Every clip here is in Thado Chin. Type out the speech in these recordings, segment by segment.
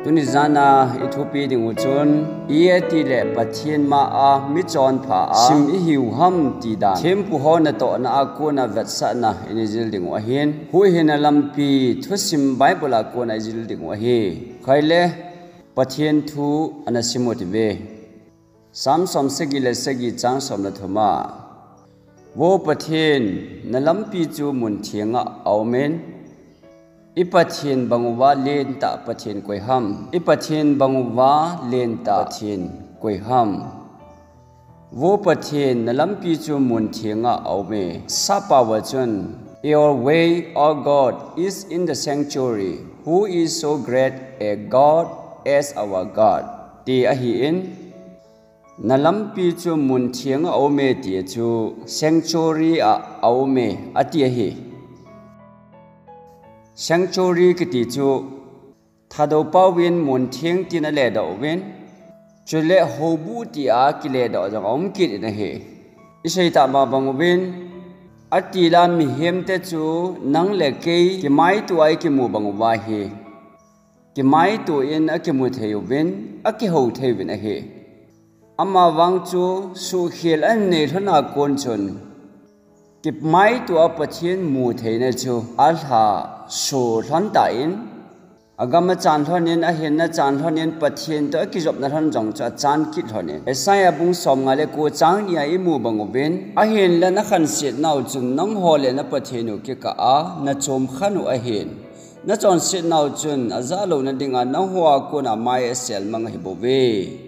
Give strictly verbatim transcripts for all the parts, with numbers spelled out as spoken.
Tuni jana i thupi ding u chun, i ati le Pathen ma a mi chonpha a sim i hiu ham ti dan, thempu ho natohna a kona vetsahna i ni jil ding u ahin. Huhhingna lampi thusim Bible a kona i jil ding u ahi. Khaile, Pathen thu ana sim u tive. Psalm som sagi le sagi chang som le thum a, Vo Pathen, na lampi chu mun thenga a um in, i Pathen bang uva lentah Pathen koi ham? I Pathen bang uva lentah Pathen koi ham? Vo Pathen, na lampi chu mun thenga a um e. Sappao a chun, Your way, O God, is in the sanctuary. Who is so great a God as our God? Ti ahi in, na lampi chu mun thenga a um e ti chu sanctuary a a um e, ati ahi. Sanctuary kiti chu Thadou pao in mun theng tin a ledoh uvin, chule houbuh tia kiledoh jong a um kit in ahi. I sei tah ma bang uvin, ati la mihem te chu nang le kei kimaito a i kimu bang uva hi. Kimaito in a kimu thei uvin, a kihou thei uvin ahi. Ama vang chu suhkhel a nei lhon a kon chun, kimaito a Pathen mu theina chu a lha so lhon tan, a gam a chan lhon in, a hinna chan lhon in, Pathen toh a kijopna lhon jong chu a chan kit lhon in. Isaiah bung som nga le ko chang ni a i mu bang uvin, ahinla na khansetnau chun nangho le na Pathen u kikah a na chom khen u ahin, na chonsetnau chun a jah louna dinga nangho a kona mai a sel mang ahi bouve.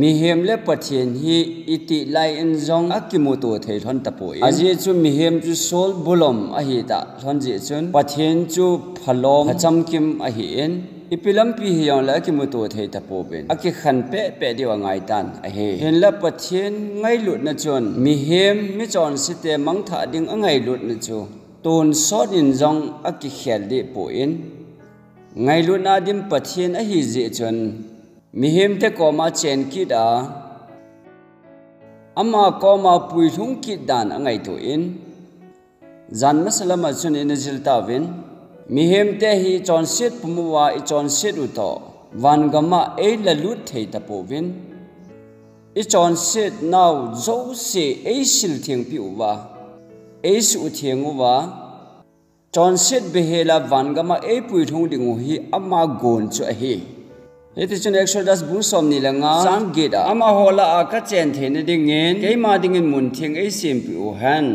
Mihem le Pathen hi i tih lai in jong a kimuto thei lhon tapoi. Ajeh chu mihem chu sol bulom ahi ta lhon jeh chun Pathen chu phalom, phachamkim ahi in, ipi lampi hijongle a kimuto thei tapouvin, a kikhen pehpeh diu a ngai tan ahi. Hinla Pathen ngailutna chun mihem michonse te mangthah ding a ngailutna chu tonsot in jong a kikhel deh poi. Ngailutna dim Pathen ahi jeh chun, mihem te koma chen kit a, ama koma puilhung kit dan a ngaito in, jan masa lama chun i na jil tauvin, mihem te hi i chonset pum uva i chonset u toh, van gam a ei lalut thei tapouvin, i chonsetnau jouse ei sil thengpi uva, ei suhtheng uva, chonset behel a van gam a ei puilhung ding u hi ama gon chu ahi. Hiti chun Exodus bung som ni le nga chang get a, amaho lah a ka chen theina dingin keima dingin mun theng ei sempeh u hen.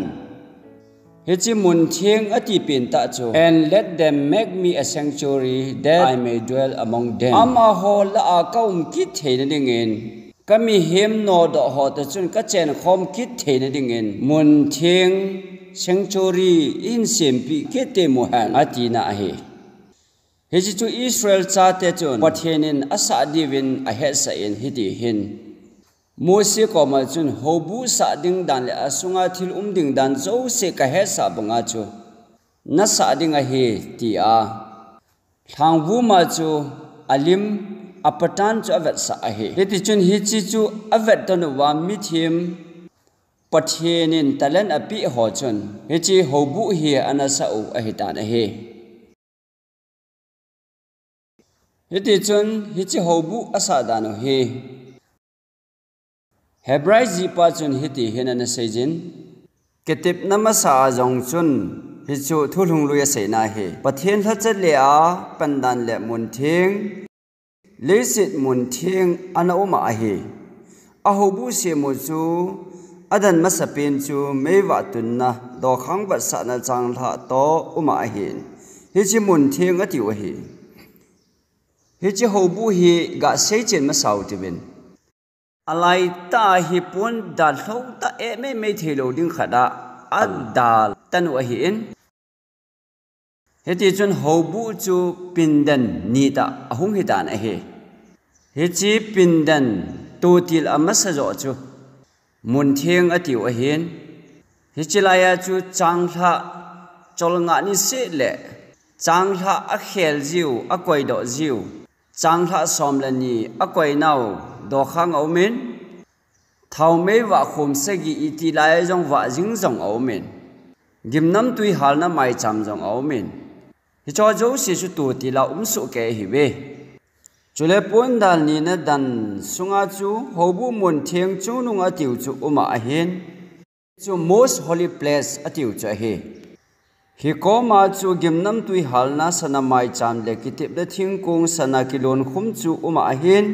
Hiche mun theng a ti pen tah chu, And let them make me a sanctuary that I may dwell among them. Amaho lah a ka um kit theina dingin, ka mihem nodoh ho toh chun ka chen khom kit theina dingin mun theng, sanctuary, in sempeh kit temu hen, a tina ahi. Hiche chu Israel chate chun Pathen in a sah diuvin a hetsah in hiti hin, Mose koma chun houbuh sah ding dan le a sunga thil um ding dan jouse ka hetsah banga chu na sah ding ahi, tia lhangvum a chu a lim, a patan chu a vetsah ahi. Hiti chun hiche chu a vet tan uva mithem Pathen in talent a peh ho chun hiche houbuh hi ana sah u ahi tan ahi. Hiti chun hiche houbuh a sah dan u hi Hebrai jihpa chun hiti hin ana seijin, kitepna masa a jong chun hichu thulhung lui a seina ahi. Pathen lhacha le a pandan le mun theng, leiset mun theng ana um a ahi. A houbuh sem u chu a dan masa pen chu meivah tunna, dokhang vetsahna changlhah toh um a ahin, hiche mun theng a tiu ahi. Hiche houbuh hi ga seichen masa u tivin. A laitah a hi pon dalhou tah, eh, meimei theilou ding khat a, a dal tan u ahin. Hiti chun houbuh chu pindan ni tah a hung hitan ahi. Hiche pindan totil a masa joh chu mun theng a tiu ahin. Hiche laiya chu changlhah, cholngah niseh le changlhah a khel jiu, a koidoh jiu, changlhah som le ni a koinau dokhang a umin, thaomei vah khom sagi iti laiya jong vah jing jong a umin, gimnamtui halna maicham jong a umin, hicheho jouse chu totil a um soh kei ahiuve. Chule pondal nina dan sunga chu houbuh mun theng chungnung atiu chu uma ahin, chu most holy place atiu chu ahi. Hikoma chu gimnamtui halna sana maicham le kitepna thingkong sana kilonkhum chu uma ahin,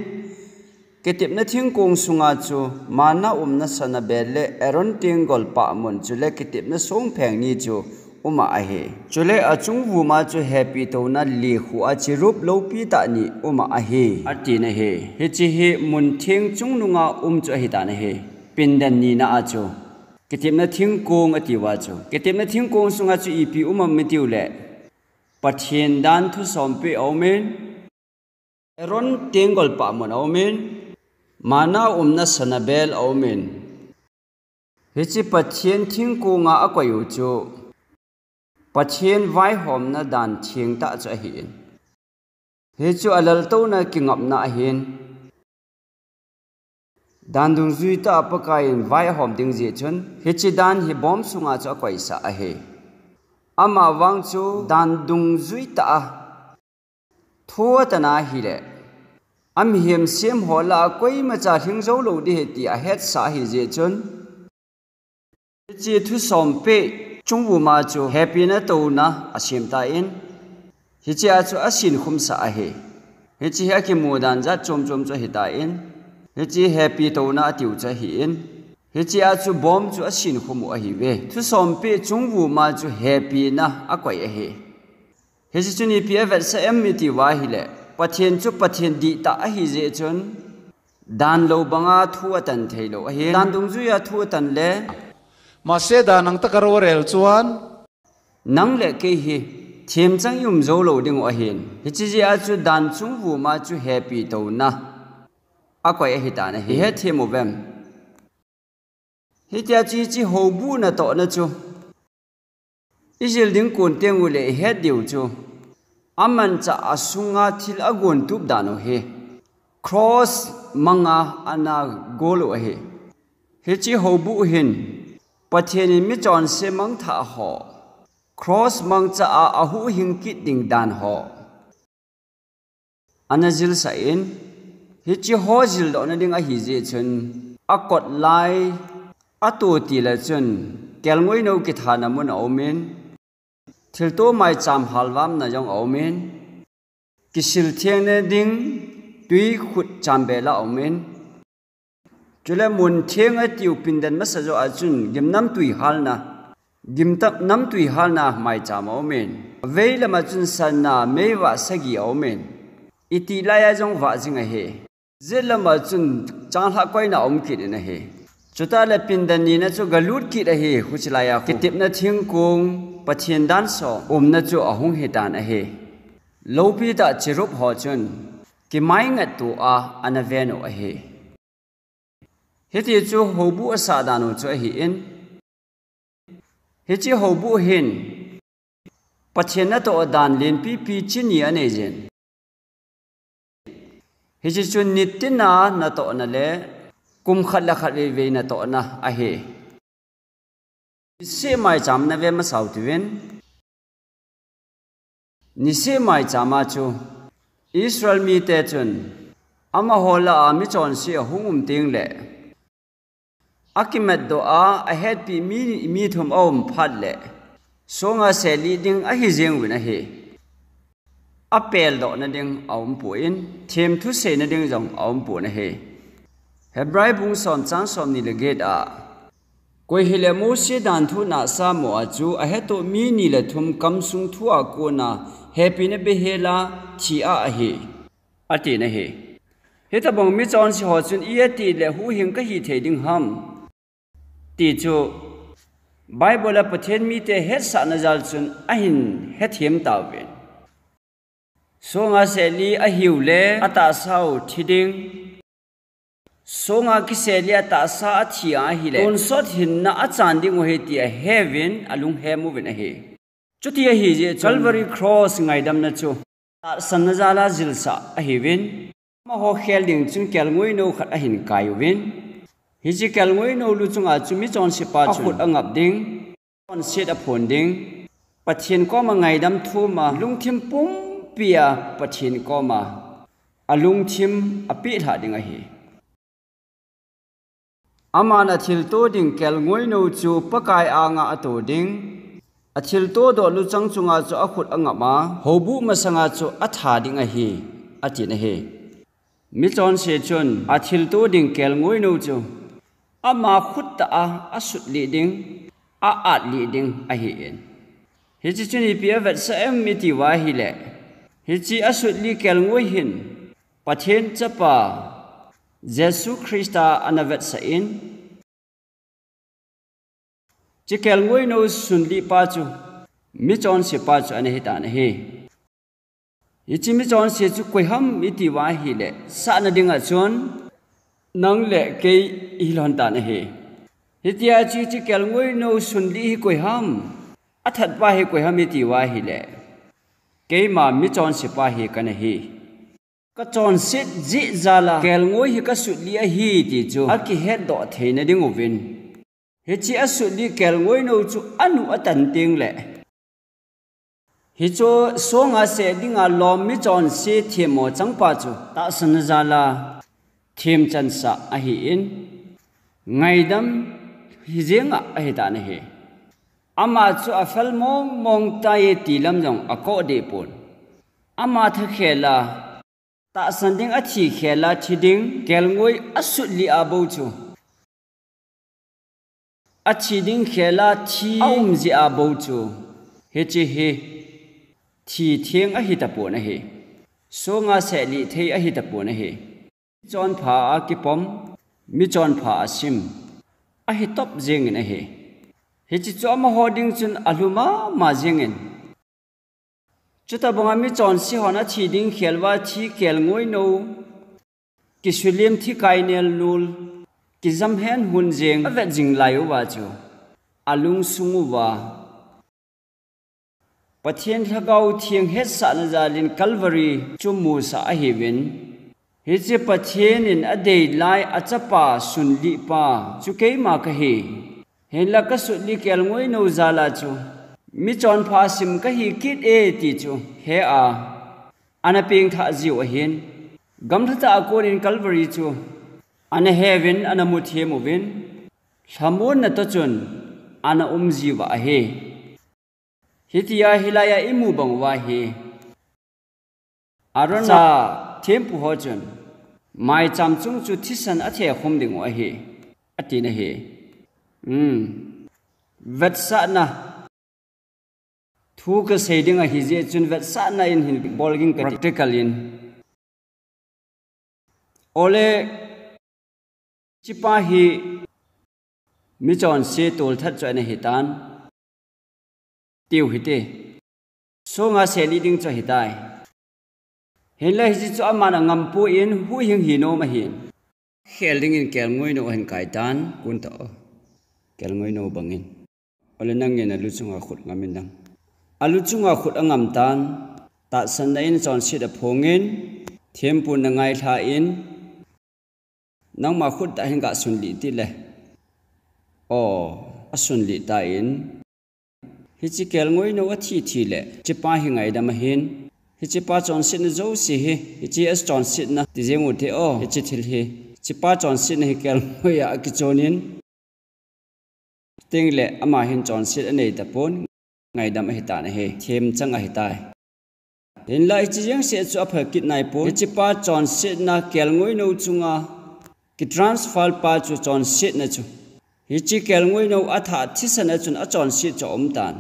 kitepna thingkong sunga chu manna umna sana bel le Aaron tenggol pahmun chule kitepna songpheng ni chu uma ahi. Chule achungvuma chu hepi touna lekhu a cherub loupi tah ni uma ahi, atin ahi. Hiche hi mun theng chungnunga um chu ahitan ahi. Pindan nina a chu kitepna thingkong atiuva chu, kitepna thingkong sunga chu ipi um am itiu le, Pathen dan thusompi aumin, Aaron tenggol pahmun aumin, manna umna sana bel aumin, hiche Pathen thingkonga akoiu chu Pathen vaihomna dan thengtah chu ahin, hichu alaltouna kingapna ahin, dan dungjuitah a Pakaiyin vaihom ding jeh chun hiche dan hi bom sunga chu akoisah ahi. Amavang chu dan dungjuitah a thu atan ahile, amihem semho lah a koimacha lhing joulou ding ahi ti ahetsah ahi jeh chun, hiche thusompi chungvuma chu hepina touna asemtan, hichea chu asinkhumsah ahi. Hiche hi akimu dan jat chomchom chu ahitan, hiche hepi touna atiu chu ahin, hichea chu bom chu asinkhum u ahiuve. Thusompi chungvuma chu hepina akoi ahi. Hiche chun ipi avetsah em itiuva ahile, Pathen chu Pathen dihtah ahi jeh chun, dan lou banga thu atan theilou ahin, dan dungjuia thu atan le, Mahse dan nang tah a karel chuan, nang le kei hi themchang i um joulou dingu ahin, hiche jeh a chu dan chungvuma chu hepi touna akoi ahitan ahi. Ihet them uvem? Hitia chu hiche houbuh natohna chu ijil ding kon tengule ihet diu chu, amanchah a sunga thil agontup dan u hi cross manga ana gol u ahi. Hiche houbuh hin Pathen in michonse mangthah ho, cross mangcha a ahuhhing kit ding dan ho ana jilsah in, hiche ho jildohna ding ahi jeh chun, akot lai, atuh tile chun, kelngoinou kithana mun aumin, thilto maicham halvamna jong aumin, kisil thengna ding tui khut chambel a aumin, chule mun theng atiu pindan masa joh a chun gimnamtui halna, gimnamtui halna maicham aumin, veilama chun sana meivah sagi aumin, itih laiya jong vah jing ahi. Jetlama chun changlhah koina aum kit in ahi. Chutah le pindan nina chu galut kit ahi, huchi laiya khu kitepna thingkong, Pathen dan som umna chu ahung hitan ahi. Loupitah cherub ho chun kimaingattoa ana venu ahi. Hiti chu houbuh asah dan u chu ahin, hiche houbuh hin Pathen natoh dan lenpipi chini aneijin, hiche chu nitina natohna le kum khat le khat veivei natohna ahi. Niseh maicham nave masau tivin, niseh maichama chu Israel mite chun amaho lah a michonse ahung um tengle, akimatdoh a ahetpi mi, mi thum aum phat le, songa seli ding ahi jenguvin ahi. Apeldohna ding aumpon, themthu seina ding jong aumpon ahi. Hebrai bung som chang somni le get a, koi hile Mose danthu nahsa mo a chu ahetoh mi ni le thum kamsung thua kona hepina behela thi a ahi, atin ahi. Hitobang michonse ho chun ipi atile huhhing kahi thei ding ham ti chu Bible a Pathen mite hetsahna jal chun ahin hethem tauvin. Songa seli ahiu le atahsa u thi ding, songa kiseli atahsa athi ahile tonsot hinna achan dingu ahi ti aheuvin alunghem uvin ahi. Chuti ahijeh chun Calvary Cross ngaidamna chu tahsanna jala jilsah ahiuvin, amaho khel ding chun kelngoinou khat ahin kaiuvin, hiche kelngoinou lu chunga chu michonsepa chun akhut angap ding, chonset aphon ding, Pathen koma ngaidam thuma lungthim pumpia Pathen koma alungthim apeh lhah ding ahi. Aman athilto ding kelngoinou chu Pakai anga ato ding, athilto doh luchang chunga chu akhut angap a, houbuh masanga chu atha ding ahi, atin ahi. Michonse chun athilto ding kelngoinou chu ama khut tah a asutlih ding, a-atlih ding ahin. Hiche chun ipi avetsah em iti uva ahileh, hiche asutlih kelngoi hin Pathen Chapa Jesu Christa ana vetsah in, hiche kelngoinou sunlih pa chu michonse pa chu ana hitan ahi. Hiche michonse chu koi ham iti uva ahileh, sahna dinga chun nang le kei ihi lhon tan ahi. Hitia chu hiche kelngoinou sunlih hi koi ham, athat pa hi koi ham iti uva ahileh, keima michonse pa hi kana hi. Kachonset jeh jal a kelngoi hi kasutlih ahi ti chu akihetdoh theina ding uvin, hiche asutlih kelngoinou chu anu atan tengleh, hiche songa seh dinga lom michonse themmo changpa chu tahsanna jal a themchansah ahin, ngaidam hijeng a ahitan ahi. Ama chu afel mong mong tai ti lam jong akoh deh pon. Ama thakhel a, tahsan ding athi khel a thi ding kelngoi asutlih a bou chu, athi ding khel a thi aum jeh a bou chu, hiche hi thi theng ahitapon ahi. Songa seh lih thei ahitapon ahi. Michonpha a kipom, michonpha a sim, ahi top jengin ahi. Hiche chu amaho ding chun alhu mama jengin, chutobanga michonse hon athi ding khel uva thi kelngoinou, kisulim thi kainel nul, kijam hen hun jeng avet jing lai uva chu, alungsung uva Pathen Lhagao Theng hetsahna jal in Calvary chu musah ahiuvin, hiche Pathen in adei lai achapa sunlih pa chu keima kahi. Hinla kasutlih kelngoinou jal a chu michonpha sim kahi kit e ti chu he a, ana pengthah jiu ahin, gamlhatah a konin Calvary chu ana heuvin, ana muthem uvin, lhamonna toh chun ana um jiuva ahi. Hitia hilai a imu bang uva hi, Aaron a thempu ho chun maicham chung chu thisan athekhum dingu ahi, atin ahi. Vetsahna thu kasei ding ahijeh chun vetsahna in hin bol ging kati, practical in. Ole, hichepa hi michonse tolthat chu ana hitan, tiu hite. Songa seh lih ding chu ahitai. Hinla hiche chu aman angampon huhhing hinom ahin, khel dingin kelngoinou ahin kaitan, kunta o, kelngoinou bangin. Ole nangin aluchunga khut ngam in lang. Aluchunga khut angam tan, tahsanna in chonset aphongin, thempu nangailha in, nangma khut tah hin gasunlih tile, o, asunlih tan, hiche kelngoinou athi thile, hichepa hi ngaidam ahin, hichepa chonsetna jouse hi, hiche achonsetna ti jeng ute o, hiche thil hi, hichepa chonsetna hi kelngoi a akichonin, tengle ama hin chonset anei tapon, ngaidam ahitan ahi, themchang ahitai. Hinla hiche jengseh chu apha kit naipon, hichepa chonsetna kelngoinou chunga kitransfer pa chu chonsetna chu, hiche kelngoinou athah thisan a chun achonset chu aumtan,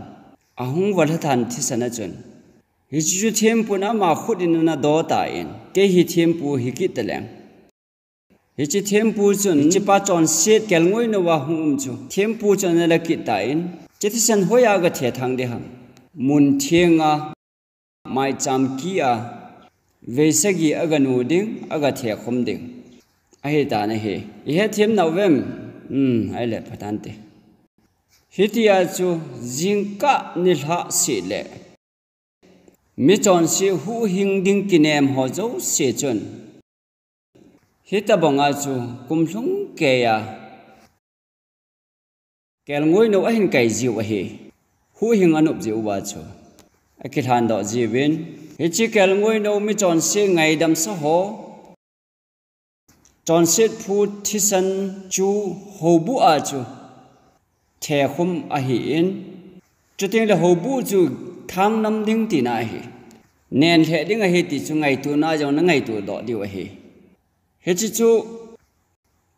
ahung valhathan thisan a chun, hiche chu thempun ama khut in ana dotan, kei hi thempu hikit taleng, hiche thempu chun hichepa chonset kelngoinou a hung um chu thempu chun ana lakit tan, hiche thisan hoiya agathethang ding ham? Mun thenga, maicham kia, veisagi aganu ding, agathekhum ding ahitan ahi. Ihethem nauvem? Um, ahile phatante. Hitia chu jingkah nilhah sehle, michonse huhhing ding kinem ho jouse chun, hitobanga chu kumlhung keiya kelngoinou ahin kai jiu ahi. Huhhing anop jiuva chu akilhandoh jiuvin, Hiche kelngoi nou mi chonse ngaidam sa ho, chonset phu thisan chu houbuh a chu thekhum ahin, chuteng le houbuh chu thangnam ding tina ahi. Nen lheh ding ahi ti chu ngaito na jong na ngaito doh diu ahi. Hiche chu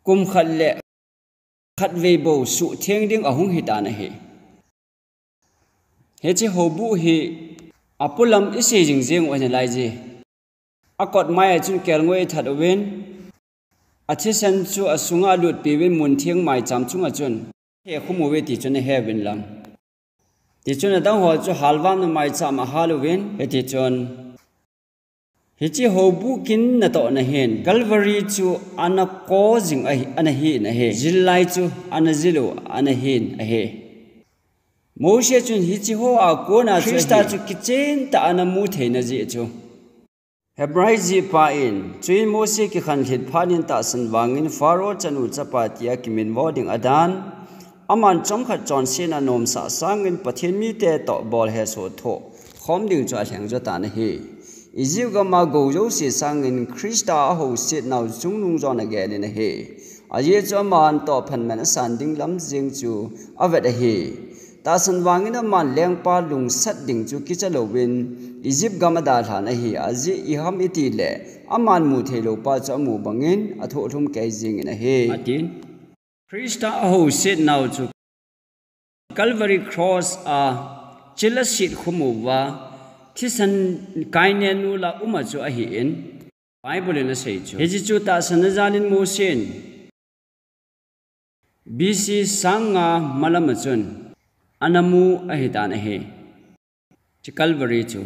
kum khat le khatvei bou suhtheng ding ahung hitan ahi. Hiche houbuh hi apolam isei jing jeng u ahi nalai je. Akot mai a chun kelngoi that uvin, athisan chu asunga alutpi uvin muntheng maicham chunga chun thekhum uve ti chun ahe uvin lang. Ti chun adang ho chu halvamna maicham ahal uvin, hiti chun hiche houbuh kin natohna hin Calvary chu ana ko jing ahi, ana hin ahi. Jil lai chu ana jil u ana hin ahi. Mose chun hiche ho a kona chu Christa chu kichen tah a ana mu theina jeh chu. Hebrai jihpa in, chuin Mose kikhanlhit phat in tahsan vangin Pharaoh chanu chapa tia kiminvo ding adan, aman chomkhat chonsetna nomsah sangin Pathen mite toh bol hesoh thoh khom ding chu alheng jo tan ahi. Egypt gama gou jouse sangin Christa ahouset nau chungnung jon agelin ahi. Ajeh chu aman tohphat man asan ding lam jeng chu avet ahi. Tahsan vangin aman lengpa lungsat ding chu kicha louvin Egypt gam adalhan ahi. Ajeh iham itile aman mu theilou pa chu amu bangin athohlhum kei jingin ahi, atin. Christa ahouset nau chu Calvary Cross a chil aset khum uva thisan kainenu la um a chu ahin, Bible in asei chu. Hiche chu tahsan a jalin Mose in B C sang nga malam a chun ana mu ahitan ahi. Hiche Calvary chu.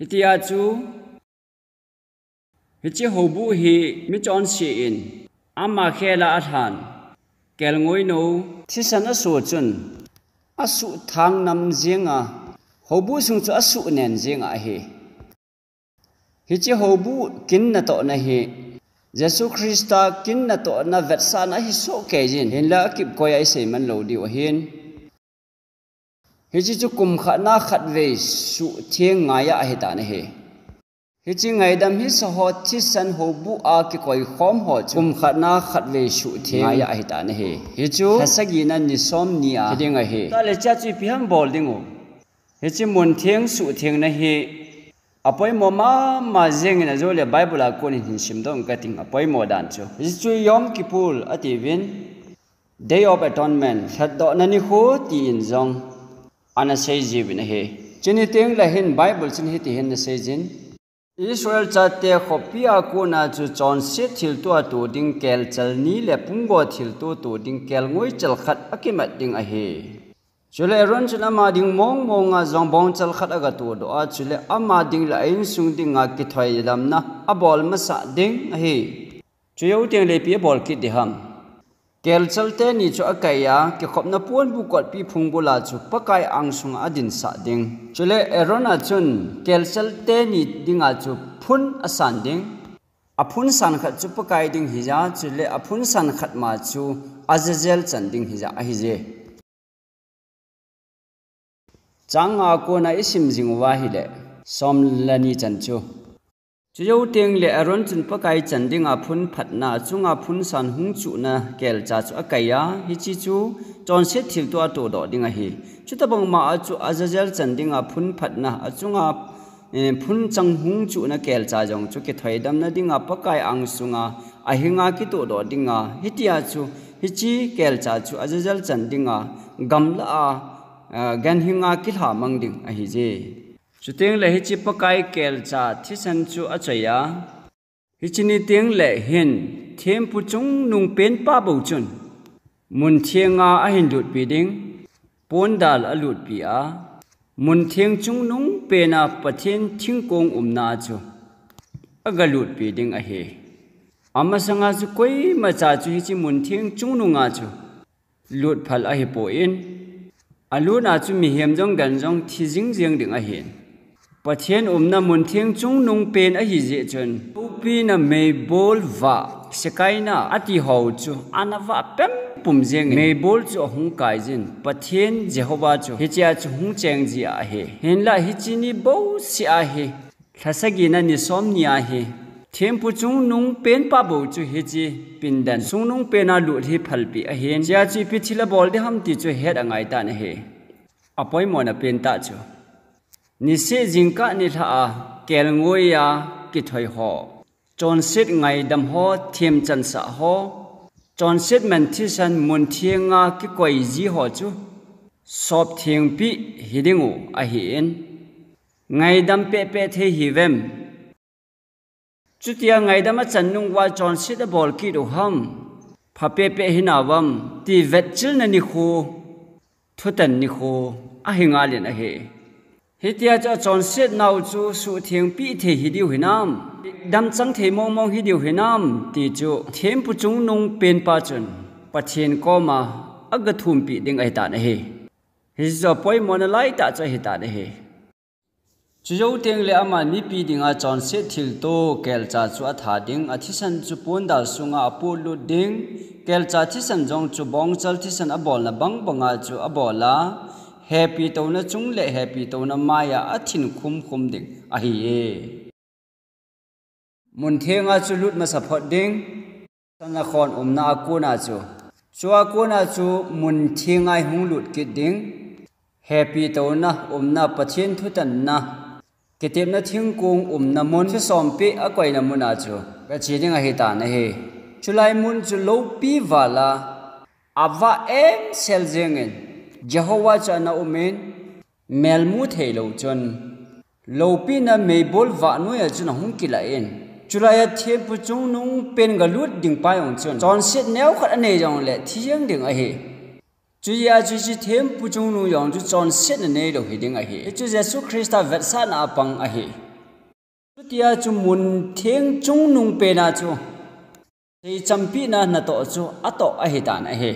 Hitia chu, hiche houbuh hi michonse in ama khela alhan kelngoi nou thisan aso chun asuh thangnam jenga, houbuh sung chu asuh nen jenga ahi. Hiche houbuh kin natohna hi Jesu Christa kin natohna vetsahna ahi soh kei jin, hinla akipkoi a isei man lou diu ahin. Hiche chu kum khatna khatvei suhtheng ngai a ahitan ahi. Hiche ngaidam hisa ho thisan houbuh a kikoi khom ho chu kum khatna khatvei suhtheng ngai a ahitan ahi. Hichu lha sagina ni som ni a hiding ahi. Tale chea chu ipi ham bol ding u. Hiche muntheng suhthengna hi apoimo mama jengin ajole Bible a konin hin simdoh kating, apoimo dan chu. Hichu Yom Kippur atiuvin, Day of Atonement, lhatdohna nikho tin jong ana seijiuvin ahi. Chuni tengle hin Bible chun hiti hin ana seijin, Israel chate khopi a kona chu chonset thilto a to ding kelchal ni le punggo thilto to ding kelngoi chal khat akimat ding ahi. Chule Aaron chun ama ding mong monga jong bongchal khat agatodoh a, chule ama ding le a insung dinga kithoidamna abol masah ding ahi. Chujou tengle ipi abol kit ding ham. Kelchal teni chu akai a, kikhopna ponbu kotpi phungbul a chu Pakai angsunga adinsah ding. Chule Aaron a chun kelchal teni dinga chu phun asan ding. Aphun san khat chu Pakai ding hija, chule aphun san khat ma chu Azazel chan ding hija ahije. Chang nga a kona isim jing uva ahile, som le ni chan chu. Chujou tengle Aaron chun Pakai chan dinga phun phatna achunga phun san hung chuhna kelcha chu akai a, hiche chu chonset thilto a todoh ding ahi. Chutobang ma a chu Azazel chan dinga phun phatna achunga, eh, phun chang hung chuhna kelcha jong chu kithoidamna dinga Pakai angsunga ahinga kitodoh dinga, hitia chu hiche kelcha chu Azazel chan dinga gamla a, eh, ganhinga kilhamang ding ahije. Chutengle hiche Pakai kelcha thisan chu achoi a, hiche ni tengle hin thempu chungnung penpa bou chun munthenga ahin lutpi ding, pondal alutpi a, muntheng chungnung pena Pathen thingkong umna chu agalutpi ding ahi. Amasanga chu koimacha chu hiche muntheng chungnunga chu lutphal ahipon, alutna chu mihem jong gan jong thi jingjeng ding ahin. Pathen umna muntheng chungnung pen ahijeh chun, loupina meibol vah Shekinah ati ho chu ana vah pempum jeng in, meibol chu ahung kai jin, Pathen Jehovah chu hichea chu hung cheng ji ahi. Hinlah hiche ni bouseh a hi, lha sagina ni som ni a hi, thempu chungnung penpa bou chu hiche pindan sungnung pena lut hi phalpeh ahin, hichea chu ipi thil abol ding ham ti chu het angai tan ahi. Apoimona pentah chu, niseh jingkah nilhah a kelngoi a kithoi ho, chonset ngaidam ho, themchansah ho, chonset man thisan muntheng a kikoi ji ho chu sop thengpeh hiding u ahin, ngaidam pehpeh thei hiuvem? Chutia ngaidam achan nung uva chonset abol kit u ham, pha pehpeh hinauvam, ti vetchilna nikho, thutan nikho ahi ngal in ahi. Hitia chu achonset nau chu suhthengpeh thei hidiu hinam, damchang thei mongmong hidiu hinam ti chu thempu chungnung penpa chun Pathen koma aga thumpeh ding ahitan ahi. Hichu apoimona laitah chu ahitan ahi. Chujou tengle aman mipi dinga chonset thilto kelcha chu atha ding, athisan chu pondal sunga apolut ding, kelcha thisan jong chu bongchal thisan abolna bangbanga chu abol a, hepi touna chung le hepi touna maiya athin khumkhum ding ahiye. Muntheng a chu lut masa phot ding, sana khon umna a kona chu, chua kona chu muntheng a hung lut kit ding, hepi touna umna, Pathen thutanna, kitepna thingkong umna mun, thusompeh akoina muna chu gache ding ahitan ahi. Chulai mun chu loupi val a, avah emsel jengin, Jehovah chu ana umin, melmu theilou chun, loupina meibol vah noiya chun ahung kilah in, chulaiya thempu chungnung pen galut dingpa jong chun chonset neokhat anei jongle thi jeng ding ahi. Chujeh a chu hiche thempu chungnung jong chu chonsetna neilou hiding ahi. Hichu Jesu Christa vetsahna a pang ahi. Chutia chu muntheng chungnung pena chu seichampehna natoh chu atoh ahitan ahi.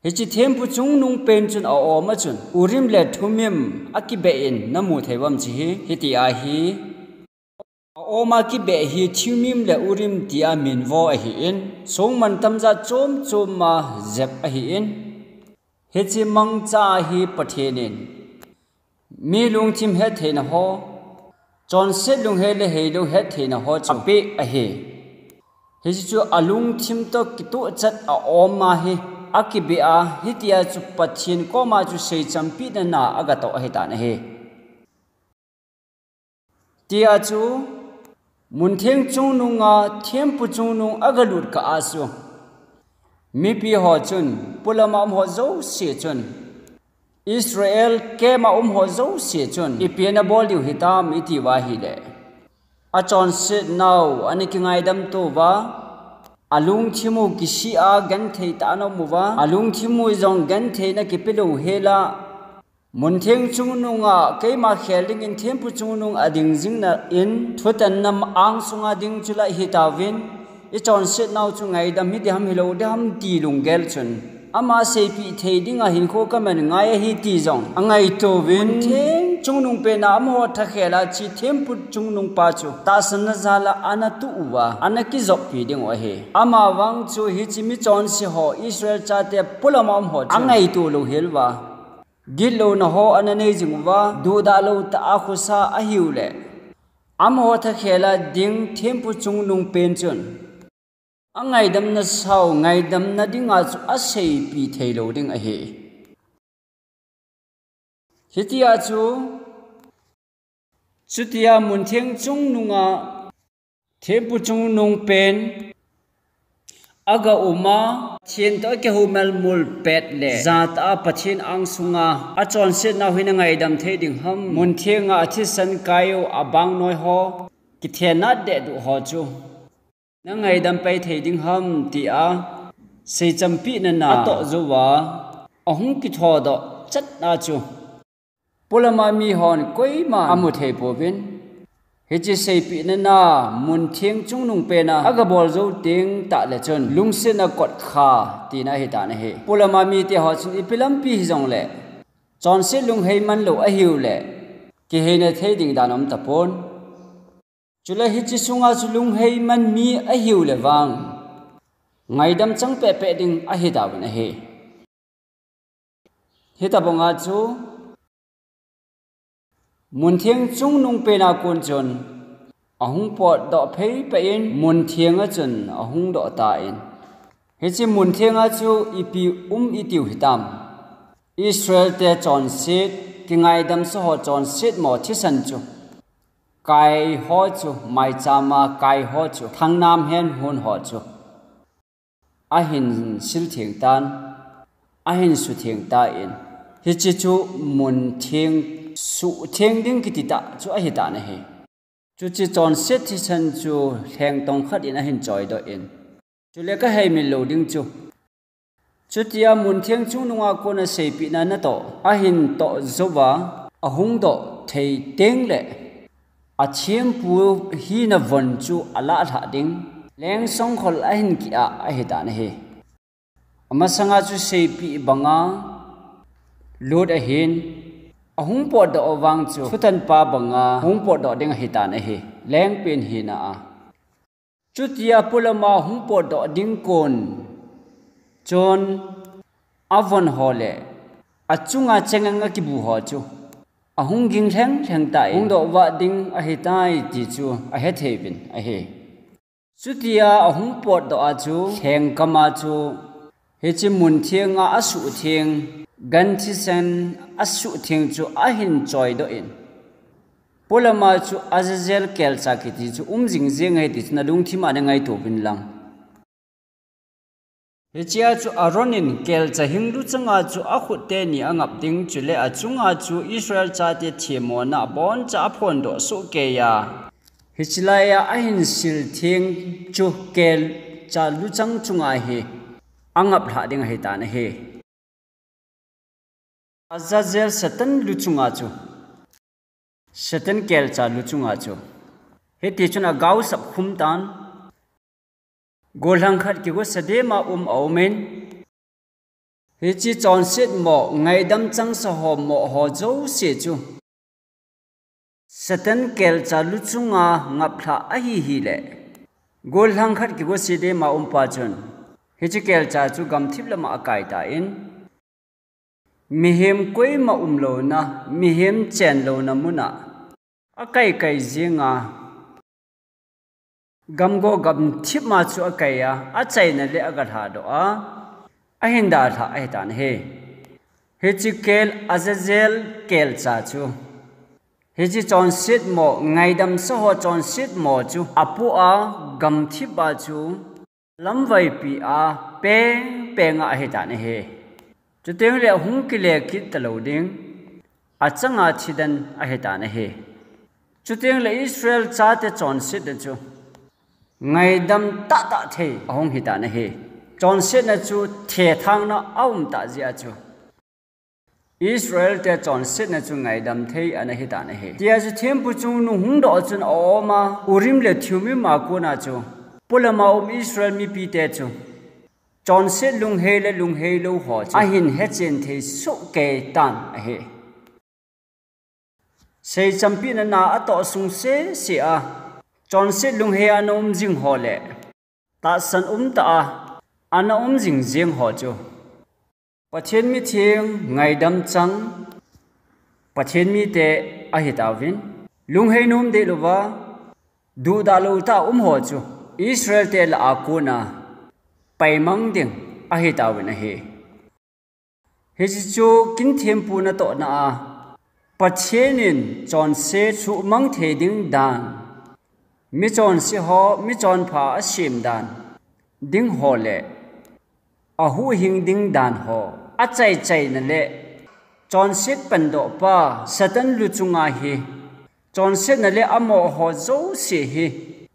Hiche thempu chungnung pen chun aoma chun Urim le Thummim akibeh in namu theiuvam hiche hi, hitia hi. Aoma kibeh hi Thummim le Urim tia minvo ahin, songmantam jat chom choma jep ahin, hiche mangcha hi Pathen in mi lungthim hettheina ho, chonset lunghei le heilou hettheina ho chu apeh ahi. Hiche chu alungthim toh kitohchat aoma hi akibeh a, hitia chu Pathen koma chu seichampehna na agatoh ahitan ahi. Tia chu, muntheng chungnunga thempu chungnung agalut kah a chu, mipi ho chun, polama um ho jouse chun, Israel kema um ho jouse chun, ipi ana bol diu hitam itiuva ahile, achonset nau ana kingaidam touva, alungthim u kisih a genthei tah a ana um uva, alungthim u jong gentheina kipelou hela, muntheng chungnunga keima khel dingin thempu chungnung ading jingna in, thutanna angsunga ding chu lah hitauvin, ichonset nau chu ngaidam hiding ham hilou ding ham ti lunggel chun, ama seipeh thei dinga hinkho kaman ngai ahi ti jong angaitouvin, muntheng chungnung pena amaho thakhel a hiche thempu chungnungpa chu tahsanna jal a ana tuh uva, ana kijoppi diu ahi. Amavang chu hiche michonse ho Israel chate polama um ho chun angaito louhel uva, gitlouna ho ana nei jing uva, duhdalou tah a khosa ahiu le, amaho thakhel a ding thempu chungnung pen chun angaidamna sao, ngaidamna dinga chu aseipeh theilou ding ahi. Hitia chu, chutia muntheng chungnunga thempu chungnung pen aga um a, Pathen toh akihoumelmul pet le, jatah a Pathen angsunga achonset nau hi nangaidam thei ding ham, munthenga athisan kai u abang noi ho, kithenna dehduh ho chu nangaidam pai thei ding ham tia seichampehna na atoh jouva, ahung kithodoh chatna chu polama mihon koiman amu thei pouvin, hiche seipehna na muntheng chungnung pena agabol jou teng tahle chun lungsetna kotkha tina ahitan ahi. Polama mite ho chun ipi lampi hijongle, chonset lunghei manlou ahiu le, kiheina thei ding dan aum tapon. Chule hiche sunga chu lunghei man mi ahiu le vang, ngaidam chang pehpeh ding ahi tauvin ahi. Hitabanga chu muntheng chungnung pena kon chun ahung potdoh phei peh in, muntheng a chun ahung doh tan. Hiche muntheng a chu ipi um itiu hitam? Israel te chonset, kingaidam sa ho chonset mo thisan chu, kai ho chu, maicham a kai ho chu, thangnam hen hun ho chu ahin sil theng tan, ahin sutheng tan. Hiche chu muntheng sutheng ding kiti tah chu ahi tan ahi. Chuche chonset thisan chu lheng tong khat in ahin choidoh in, chule ka heimil lou ding chu, chutia muntheng chungnunga kona seipehna natoh ahin toh jouva ahung doh thei teng le athempu hina von chu alah lhah ding, leng songkhol ahin kia ahi tan ahi. Amasanga chu seipeh banga lut ahin, ahung potdoh vang chu thutanpa banga hung potdoh ding ahi tan ahi, lengpen hina a. Chutia polama hung potdoh ding kon chun avon ho le achunga cheng anga kibu ho chu ahung ging lheng lheng tan, hung doh vah ding ahitai ti chu ahe thei uvin ahi. Chutia ahung potdoh a chu lhengkam a chu hiche muntheng a asuhtheng, gan thisan asuhtheng chu ahin choidoh in, polama chu Azazel kelcha kiti chu um jing jeng ahi ti chu nalungthim a nangaito uvin lang. Hichea chu Aaron in kelcha hing luchanga chu akhut teni angap ding, chule achunga chu Israel chate themmona aboncha aphondoh sohkeiya, hiche laiya ahin sil theng chu kelcha luchang chunga hi angap lhah ding ahi tan ahi. Azazel Satan luchunga chu, Satan kelcha luchunga chu, hiti chun agaosap khum tan. Gollhang khat kigosa dema um aumin, hiche chonset mo, ngaidam chang sa ho mo ho jouse chu Satan kelcha luchunga ngap lhah ahi hile, gollhang khat kigosa dema umpa chun hiche kelcha chu gamthip lama akai tan, mihem koima umlouna, mihem chenlouna muna akai kai jenga, gamgo gamthip ma chu akaiya, achaina le agalhadoh a, ahin dalhah ahi tan ahi. Hiche kel Azazel kelcha chu, hiche chonset mo, ngaidam sa ho chonset mo chu apoh a, gamthip a chu lamvaipi a peng penga ahi tan ahi. Chuteng le ahung kile kit talou ding, achanga thidan ahi tan ahi. Chuteng le Israel chate chonsetna chu ngaidam tahtah thei ahung hi tan ahi. Chonsetna chu thethangna aum tah jeh a chu Israel te chonsetna chu ngaidam thei ana hi tan ahi. Tia chu thempu chungnung hung doh chun aum a, Urim le Thummim a kona chu polama um Israel mipite chu chonset lunghei le lunghei lou ho chu ahin hechen thei sohkei tan ahi. Seichampina na atoh sung sese a chonset lunghei a ana um jing ho le tahsan umtah a ana um jing jeng ho chu Pathen mitheng, ngaidam chang Pathen mite ahi tauvin, lunghei nom deh louva, duhdah lou tah a um ho chu Israel te lah a kona paimang ding ahi tauvin ahi. Hiche chu kin thempu natohna a Pathen in chonset suhmang thei ding dan, michonse ho, michonpha asem dan ding ho le ahuhhing ding dan ho, achaichaina le chonset pandohpa Satan luchunga hi chonsetna le amo ho jouse hi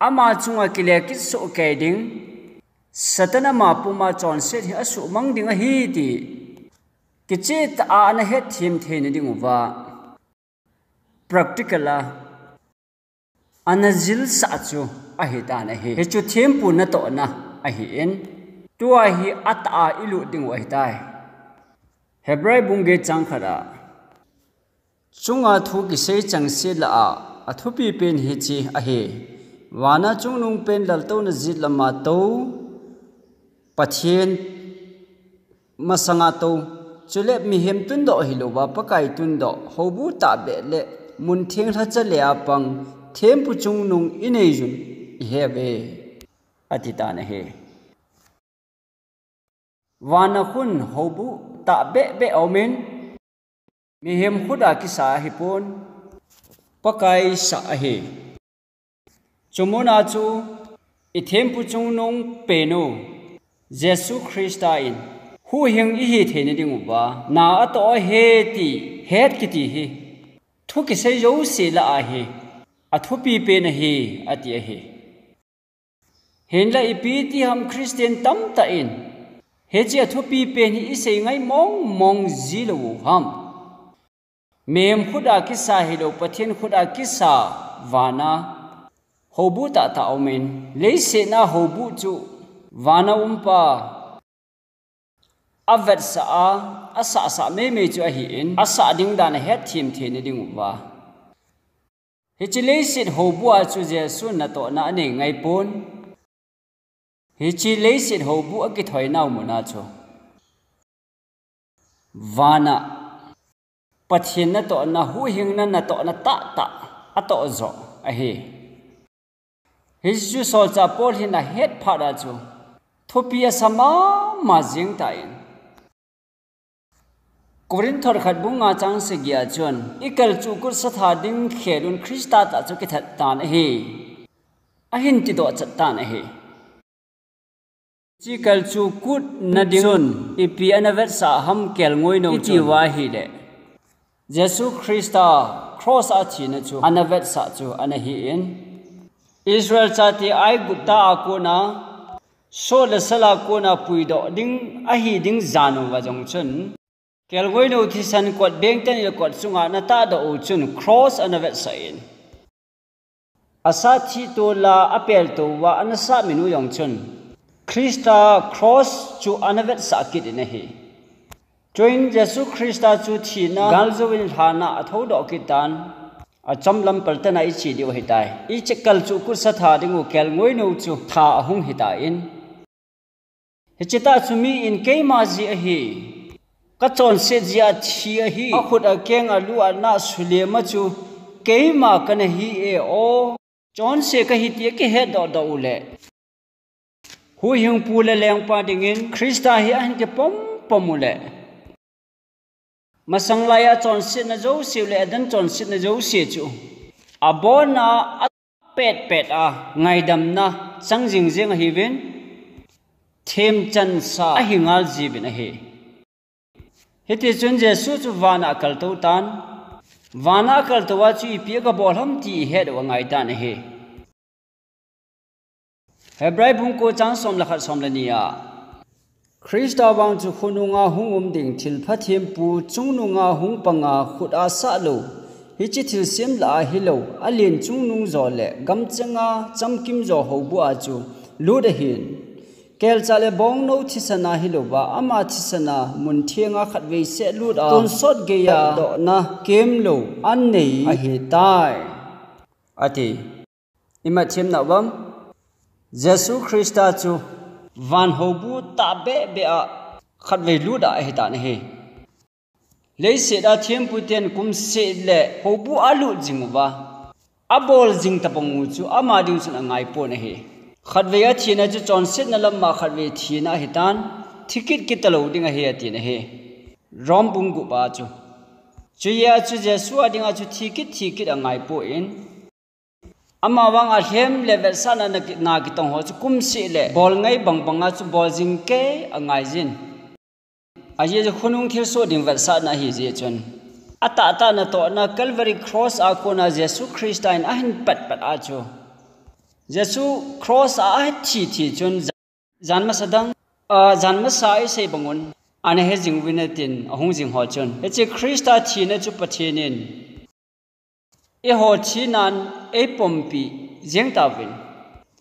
ama chunga kile kit sohkei ding, Satan ama puma chonset hi asuhmang ding ahi ti kichehtah a ana hetthem theina diuva practical a ana jilsah chu ahi tan ahi. Hichu thempu natohna ahin, tua hi atah a ilut diu ahitai. Hebrai bung get chang khat a, chunga thu kisei changseh lah a athupi pen hiche ahi: Vana chungnungpen laltouna jet lama tou Pathen masanga tou, chule mihem tundoh hilouva, Pakai tundoh, houbu tahbeh le muntheng lhacha lea pang, thempu chungnung inei jun iheuve, ati tan ahi. Vana khun houbu tahbeh beh aumin, mihem khut a kisa ahipon, Pakai sa ahi. Chumuna chu ithempu chungnung penu Jesu Christa in huhhing ihi theina dinguva na atoh ahi ti het kiti hi thu kisei jouse lah a hi athupi pen ahi, ati ahi. Hinla ipi ti ham Christian tamtah in hiche athupi pen hi isei ngai mong mong jilou u ham? Mihem khut a kisa hilou, Pathen khut a kisa vana houbu tahtah aumin, leiset a houbu chu vana umpa avetsah a, asahsah meimei chu ahin, asah ding dan ahet thim theina dinguva. Hiche leiset houbu a chu Jesu natohna anei ngaipon. Hiche leiset houbu akithoinau muna chu vana Pathen natohna, huhhingna natohna tahtah atoh joh ahi. Hichu solchah Paul hin ahet phat a chu thupi asa mama jing tan, Corinth thot khat bung nga chang sagi a chun, ikalchuh kut satha ding khelun Christa tah chu kithat tan ahi, ahin tidoh chat tan ahi. Hiche kalchuh kut nading chun ipi ana vetsah ham kelngoi nou chun, iti uva ahile Jesu Christa cross a thina chu ana vetsah chu ana hin, Israel chate Aigupta a kona, sot le sal a kona puidoh ding ahi ding jan uva jong chun, kelngoi nou thisan kot bengten le kot chunga ana tahdoh u chun cross ana vetsah in, asat thih tola apel tou uva ana sah min u jong chun Christa cross chu ana vetsah kit in ahi. Chuin Jesu Christa chu thina galjou in lhana athoudoh kit tan, achomlam paltan a iche diu ahitai. Hiche kalchuh kut satha dingu kelngoi nou chu tha ahung hitan, hiche tah chu mi in keima jeh ahi, kachonset jeh a thi ahi, akhut akeng alu ana sulema chu keima kana hi e o, chonse kahi ti akihet dohdoh uleh, huhhingpu le lengpa dingin Christa hi ahin kipom pom uleh, masang laiya chonsetna jouse u le Eden chonsetna jouse chu abona apetpet a ngaidamna chang jingjing ahiuvin, themchansa ahi ngal jiuvin ahi. Hitichun Jesu chu vana akaltou tan, vana akaltou a chu ipi agabol ham ti ihet u angai tan ahi. Hebrai bung ko chang som le khat, som le ni a, Christa vang chu khonunga hung um ding thilpha thempu chungnunga hung panga khut a sahlou, hiche thilsem lah a hilou, alen chungnung jo le gamchenga chamkim jo houbu a chu lut ahin, kelchah le bongnou thisan a hilouva, ama thisan a munthenga khatvei seh lut a tonsot geiya dohna kemlou anei ahitai, ati. Imat themna uvam, Jesu Christa chu van houbu tahbeh beh a khatvei lut a ahitan ahi. Leiset a thempu ten kumseh le houbu alut jing uva, abol jing tabang u chu ama ding chun angaipon ahi. Khatvei athina chu chonsetna lama khatvei thina ahitan, thi kit kit talou ding ahi atin ahi. Rom bung gup a chu, chuhia chu Jesu a dinga chu thi kit thi kit angaipon, ama vang alhem le vetsahna na ki-, na kitong ho chu kumseh le bol ngai bang banga chu bol jing kei angaijin. Ajeh chu khonung thilsoh ding vetsahna ahijeh chun, atahtah natohna Calvary cross a kona Jesu Christa in ahin patpat a chu, Jesu cross a athi thi chun, jan masa dang, a, jan masa isei bangun ana he jing uvin atin, ahung jing ho chun, hiche Christa thina chu Pathen in eiho thinan eipompi jeng tauvin,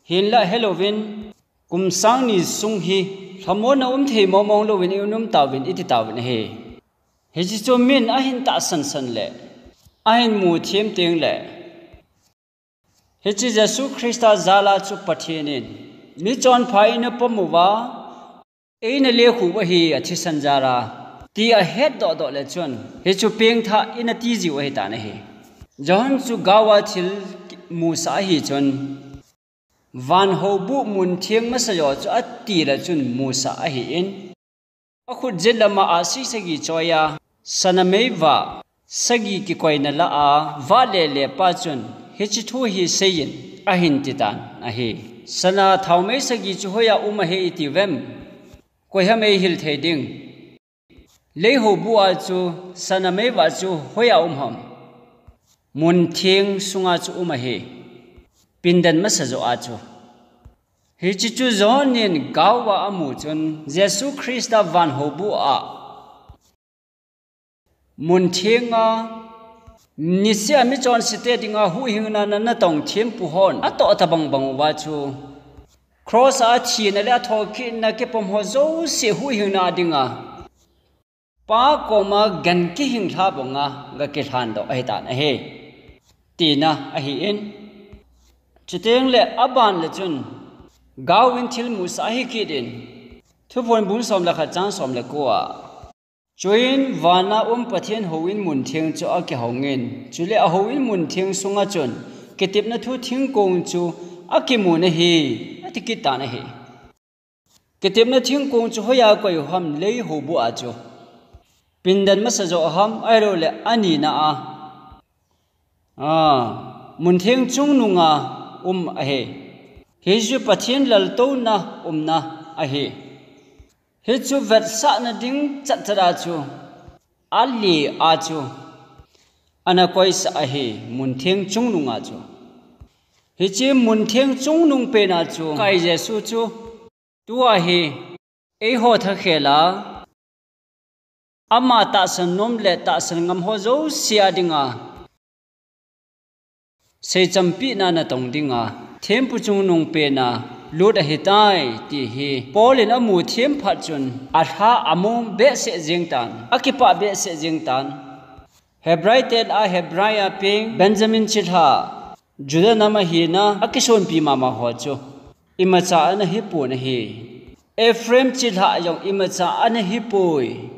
hinlah helouvin, kum sang ni sung hi lhamonna umthei mong mong louvin i-um tauvin iti tauvin ahi. Hiche chu min ahin tahsan san le ahin mu them teng le, hiche Jesu Christa jal a chu Pathen in michonpha eina pom uva, eina lekhuh u ahi athisan jal a, ti ahet dohdoh le chun, hichu pengthah in ati jiu ahitan ahi. Johan chu gaova thil musah ahi chun, van houbuh mun theng masa jo chu ati le chun musah ahin, akhut jet lama ahsi sagi choi a, sana meivah sagi kikoina lah a vah lele pa chun, hiche thu hi seiyin, ahin titan ahi. Sana thaomei sagi chu hoiya um ahi iti uvem? Koiham eihil thei ding? Lei houbuh a chu sana meivah chu hoiya um ham? Mun theng sunga chu um ahi. Pindan masa jo a chu. Hiche chu Johan in gaova amu chun, Jesu Christa van houbuh a mun theng a, niseh a michonsete dinga huhhingna natong thempu hon atoh tabang bang uva chu, cross a athina le athokitna kipom ho jouse huhhingna dinga Pa koma gan kihing lha banga gakilhan doh ahitan ahi, tina ahin. Chuteng le aban le chun, gaovin thil musah ahi kit in, Thuphon bung som le khat chang som le ko a, chuin vana um Pathen houin mun theng chu akihongin, chule ahouin mun theng sunga chun kitepna thu thingkong chu akimun ahi, ati kit tan ahi. Kitepna thingkong chu hoiya koi u ham? Lei houbuh a chu. Pindan masa jo ham, ahilouleh anina a, a, mun theng chungnunga um ahi. Hichu Pathen laltouna umna ahi. Hichu vetsahna ding chatchat a chu, ale a chu ana koisah ahi, mun theng chungnunga chu. Hiche mun theng chungnung pena chu Pakai Jesu chu tua hi eiho thakhel a, ama tahsan nom le tahsan ngam ho jouse a dinga seichampina natong dinga thempu chungnung pena lut ahitai, ti hi Paul in amu them phat chun alha among behseh jeng tan, akipah behseh jeng tan. Hebrai te lah a Hebrai a peng Benjamin chilhah, Juda nam a hina akisonpi mama ho chu imacha ana hipon ahi. Ephraim chilhah jong imacha ana hipoi.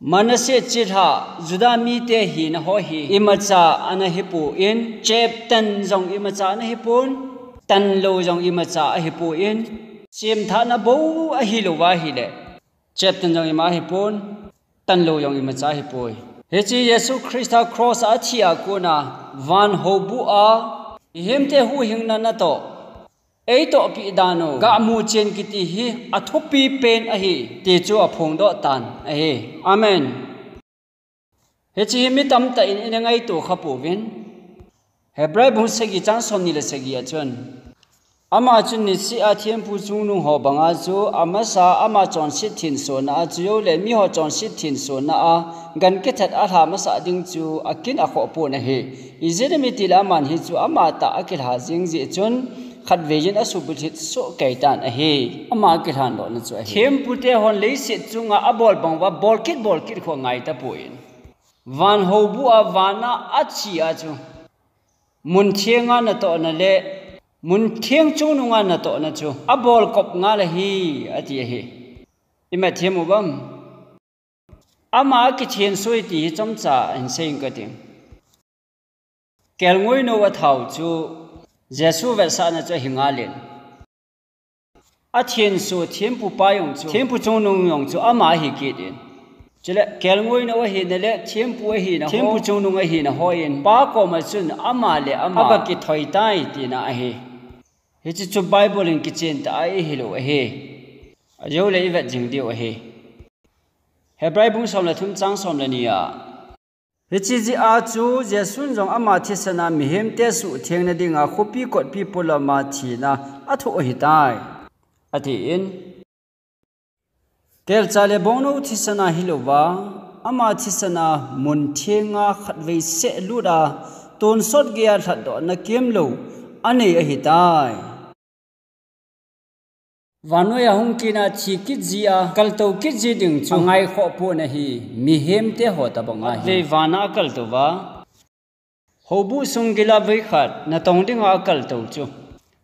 Manasseh chilhah Juda mite hina ho hi imacha ana hipon, cheptan jong imacha ana hipon, tanlou jong imacha ahipon, semthahna bou ahilouva ahile, cheptan jong ima ahipon, tanlou jong imacha ahipoi. Hiche Jesu Christa cross a athi a kona van houbuh a mihemte huhhingna natoh, eitohpi dan u gamu chen kiti hi athupi pen ahi, ti chu aphongdoh tan ahi. Amen. Hiche hi mi tamtah in ina ngaito khapouvin. Hebrai bung sagi chang somni le sagi a chun, ama chun niseh a thempu chungnung ho banga chu amasa ama chonset thensona a, chujou le miho chonset thensona a gan kithat alha masah ding chu akin akhoh pon ahi. Ijeh inem itile aman hichu amatah akilha jeng jeh chun khatvei in asuhbulhit sohkei tan ahi. Ama akilhan lohna chu ahi. Thempute hon leiset chunga abol bang uva bolkit bolkit khu angai tapon, van houbuh a vana athi a chu mun thenga natohna le mun theng chungnunga natohna chu abolkop ngal ahi, ati ahi. Imat them uvem? Ama akithenso iti hi chomcha hinsei inge kati. Kelngoinou athau chu Jesu vetsahna chu ahi ngalin, athenso thempupa jong chu, thempu chungnung jong chu ama ahi kit in. Chule kelngoinou ahina le thempu ahina ho, thempu chungnung ahina hon Pa koma chun ama le ama aga kithoi tai tina ahi. Hiche chu Bible in kichen tah a ihil u ahi. Ajou le ivet jing diu ahi. Hebrai bung som le thum chang som le ni a, hiche jeh a chu Jesun jong ama thisan a mihemte suhthengna dinga khopi kotpi polama thina athoh ahitai, atin. Kelcha le bongnou thisan a hilouva, ama thisan a mun thenga khatvei seh lut a, tonsot geiya lhatdohna kemlou anei ahitai. Vannoi a hung kit a thi kit ji a, kaltou kit ji ding chu angaikhoh pon ahi, mihemte ho tobang ahi. Khatvei vana akaltou va, houbuh sung gila veikhat natong dinga akaltou chu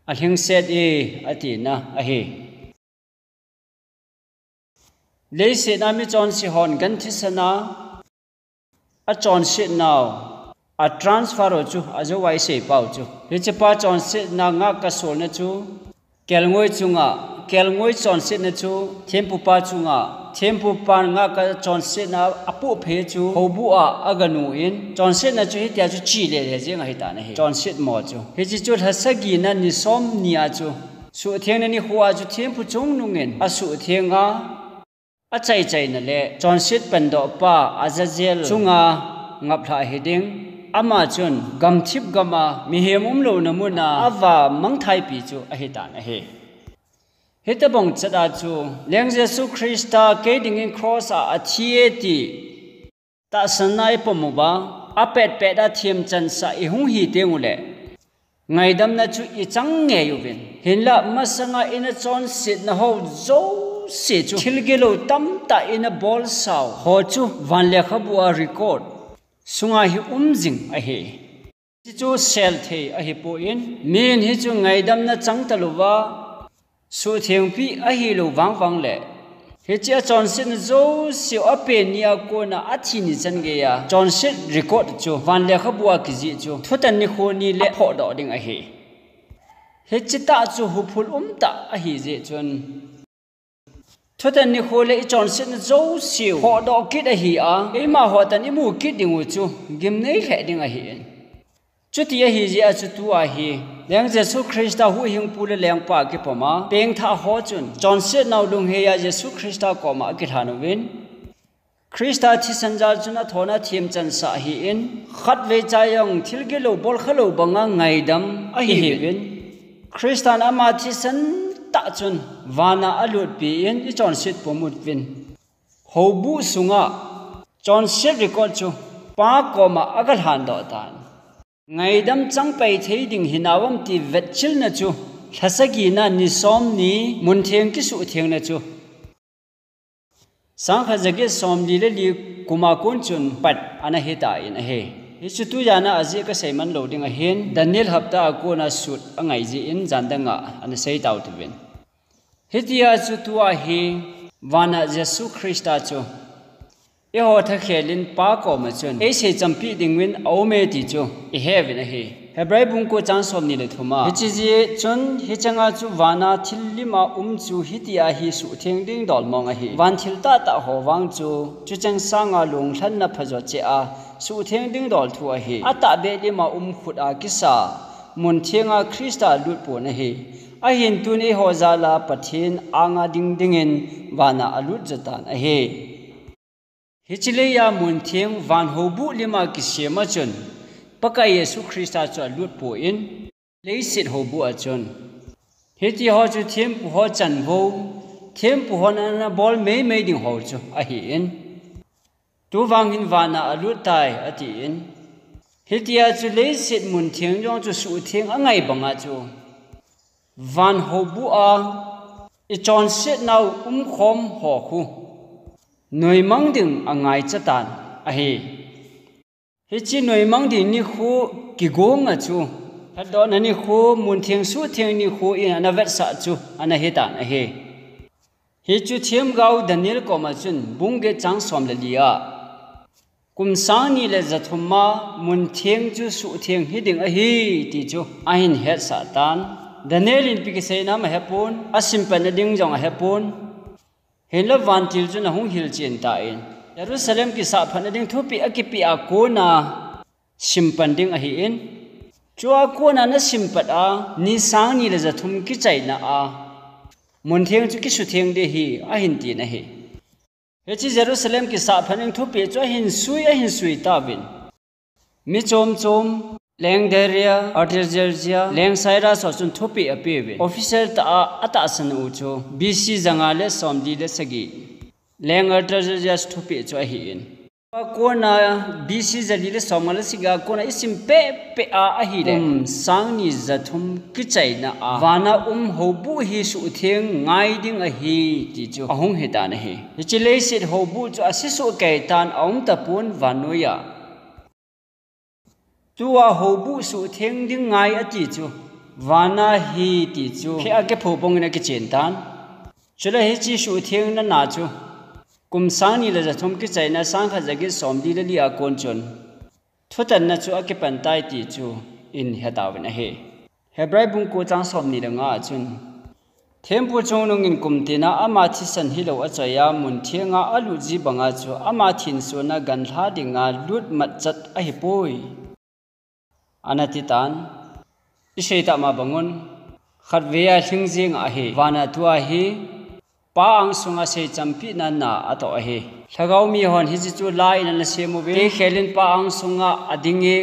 alhingset e, atina ahi. Leiset a mi chonse hon gan thisan a, achonsetnau, a transfer u chu, ajou a isei pau chu. Hiche pa chonsetna ngahkha solna chu, kelngoi chunga, kelngoi chonsetna chu, thempupa chunga, thempupa ngahkha chonsetna apoh phei chu, houbuh a, aganu in, chonsetna chu hitia chu chele le jeng ahitan ahi. Chonset mo chu. Hiche chu lha sagina ni som ni a chu, suhthengna nikho a chu thempu chungnung in, asuhtheng a, achaichaina le chonset pandoh pa Azazel chunga ngaplhah hiding. Ama chun gamthip gam a mihem umlouna mun a ava mangthai pi chu ahitan ahi. Hitobang chet a chu Leng Jesu Christa kei dingin cross a athi e ti tahsanna ipom uva, apetpet a themchansah ihung hi teng uleh, ngaidamna chu ichang ngei uvin. Hinlah masanga ina chonsetna ho jouse chu, thil gilou tamtah ina bolsau ho chu van lekhabu a record sunga hi um jing ahi. Hichu sel thei ahipoi, mihin hichu ngaidamna chang talouva, suhthengpi ahilou vangvang le, hiche a chonsetna jouse u apen ni a kona athi ni chan geiya chonset record chu van lekhabu a kijih chu thutan nikho ni le aphohdoh ding ahi. Hiche tah chu huphul umtah ahijeh chun, thutan nikho le ichonsetna jouse u phohdoh kit ahi a, eima hotan imu kit ding u chu gimnei lheh ding ahin. Chuti ahijeh a chu tua hi, Leng Jesu Christa huhhingpu le lengpa kipom a pengthah ho chun, chonsetnau lungheiya Jesu Christa koma akilhan uvin, Christa thisan jal chun athona themchansah ahin, khatvei cha jong thil gilou bolkhalou banga ngaidam ahiuvin, Christan ama thisan tah chun vana alutpi in ichonset pum uvin, houbuh sunga chonset record chu Pa koma agalhandoh tan. Ngaidam changpai thei ding hinauvam ti vetchilna chu, lha sagina ni som ni muntheng kisuhthengna chu, sangkhat jaget somli le li kuma kon chun pat ana hitan ahi. Hichu tujana ajeh kasei man lou ding ahin, Daniel hapta a kona sut angai jeh in jan danga ana sei tauvin. Hitia chu tua hi, vana Jesu Christa chu eiho thakhel in Pa koma chun eisei champi dingin aume ti chu iheuvin ahi. Hebrai bung ko chang somni le thum a, hiche jeh chun hichanga chu vana thil lima um chu hitia hi suhtheng ding dol mong ahi. Van thil tahtah ho vang chu, chucheng sanga lunglhanna phajo cheh a suhtheng ding dol thu ahi. Atahbeh lima um khut a kisa munthenga Christa lutpon ahi. Ahin tun eiho jala Pathen anga ding dingin vana alut jotan ahi. Hiche leiya muntheng van houbuh lima kisem a chun, Pakai Jesu Christa chu alutpon, leiset houbuh a chun. Hitiho chu thempu ho chanvou, thempu hon ana bol meimei ding ho chu ahin. Tuvang hin vana aluttai atin. Hitia chu leiset muntheng jong chu suhtheng angai banga chu, van houbuh a ichonsetnau umkhom ho khu noimang ding angaichatan ahi. Hiche noimang ding nikho kigonga chu, lhatdohna nikho, muntheng suhtheng nikho in ana vetsah chu ana hitan ahi. Hichu themgao Daniel koma chun bung get chang som le li a, kum sang ni le ja thum a muntheng chu suhtheng hiding ahi ti chu ahin hetsah tan. Daniel in ipi kiseina ham ahepon, asimpatna ding jong ahepon. Hinla vantil chun ahung hilchen tan, Jerusalem kisahphatna ding thupeh akipeh a kona simpan ding ahin. Chua kona ana simpat a ni sang ni le ja thum kichaina a muntheng chu kisutheng ding ahi ahin tin ahi. Hiche Jerusalem kisahphat ding thupeh chu ahin sui, ahin sui tauvin. Mi chom chom, Leng Daria, Artaxerxes, Leng Cyrus ho chun thupeh apeuvin. Official tah a atahsan u chu B C janga le somli le sagi, Leng Artaxerxes thupeh chu ahin. Akona B C jali le somnga le sagi a kona isim pehpeh a ahile, kum sang ni ja thum kichaina a vana um houbuh hi suhtheng ngai ding ahi ti chu ahung hitan ahi. Hiche leiset houbuh chu asesuh keitan aum tapon vannoiya. Tua houbuh suhtheng ding ngai ati chu, vana ahi ti chu phe a kipho bangin akichen tan. Chule hiche suhthengna na chu Kum sang ni le ja thum kichaina sang khat ja get som li le li a kon chun thutanna chu akipan tai ti chu ihin he tauvin ahi. Hebrai bung ko chang som ni le nga a chun, Thempu chungnung in kum tin a ama thisan hilou a choi a mun theng a alut ji banga chu ama thin sung a ganhla dinga lut matchet ahipoi. Ana ti tan, i sei tah ma bang un, khatvei a lhing jing ahi, van a tua hi Pa ang sunga seichampina na atoh ahi. Lhagao mi hon hiche chu la in ana sem uve. Kei khel in Pa ang sunga ading e,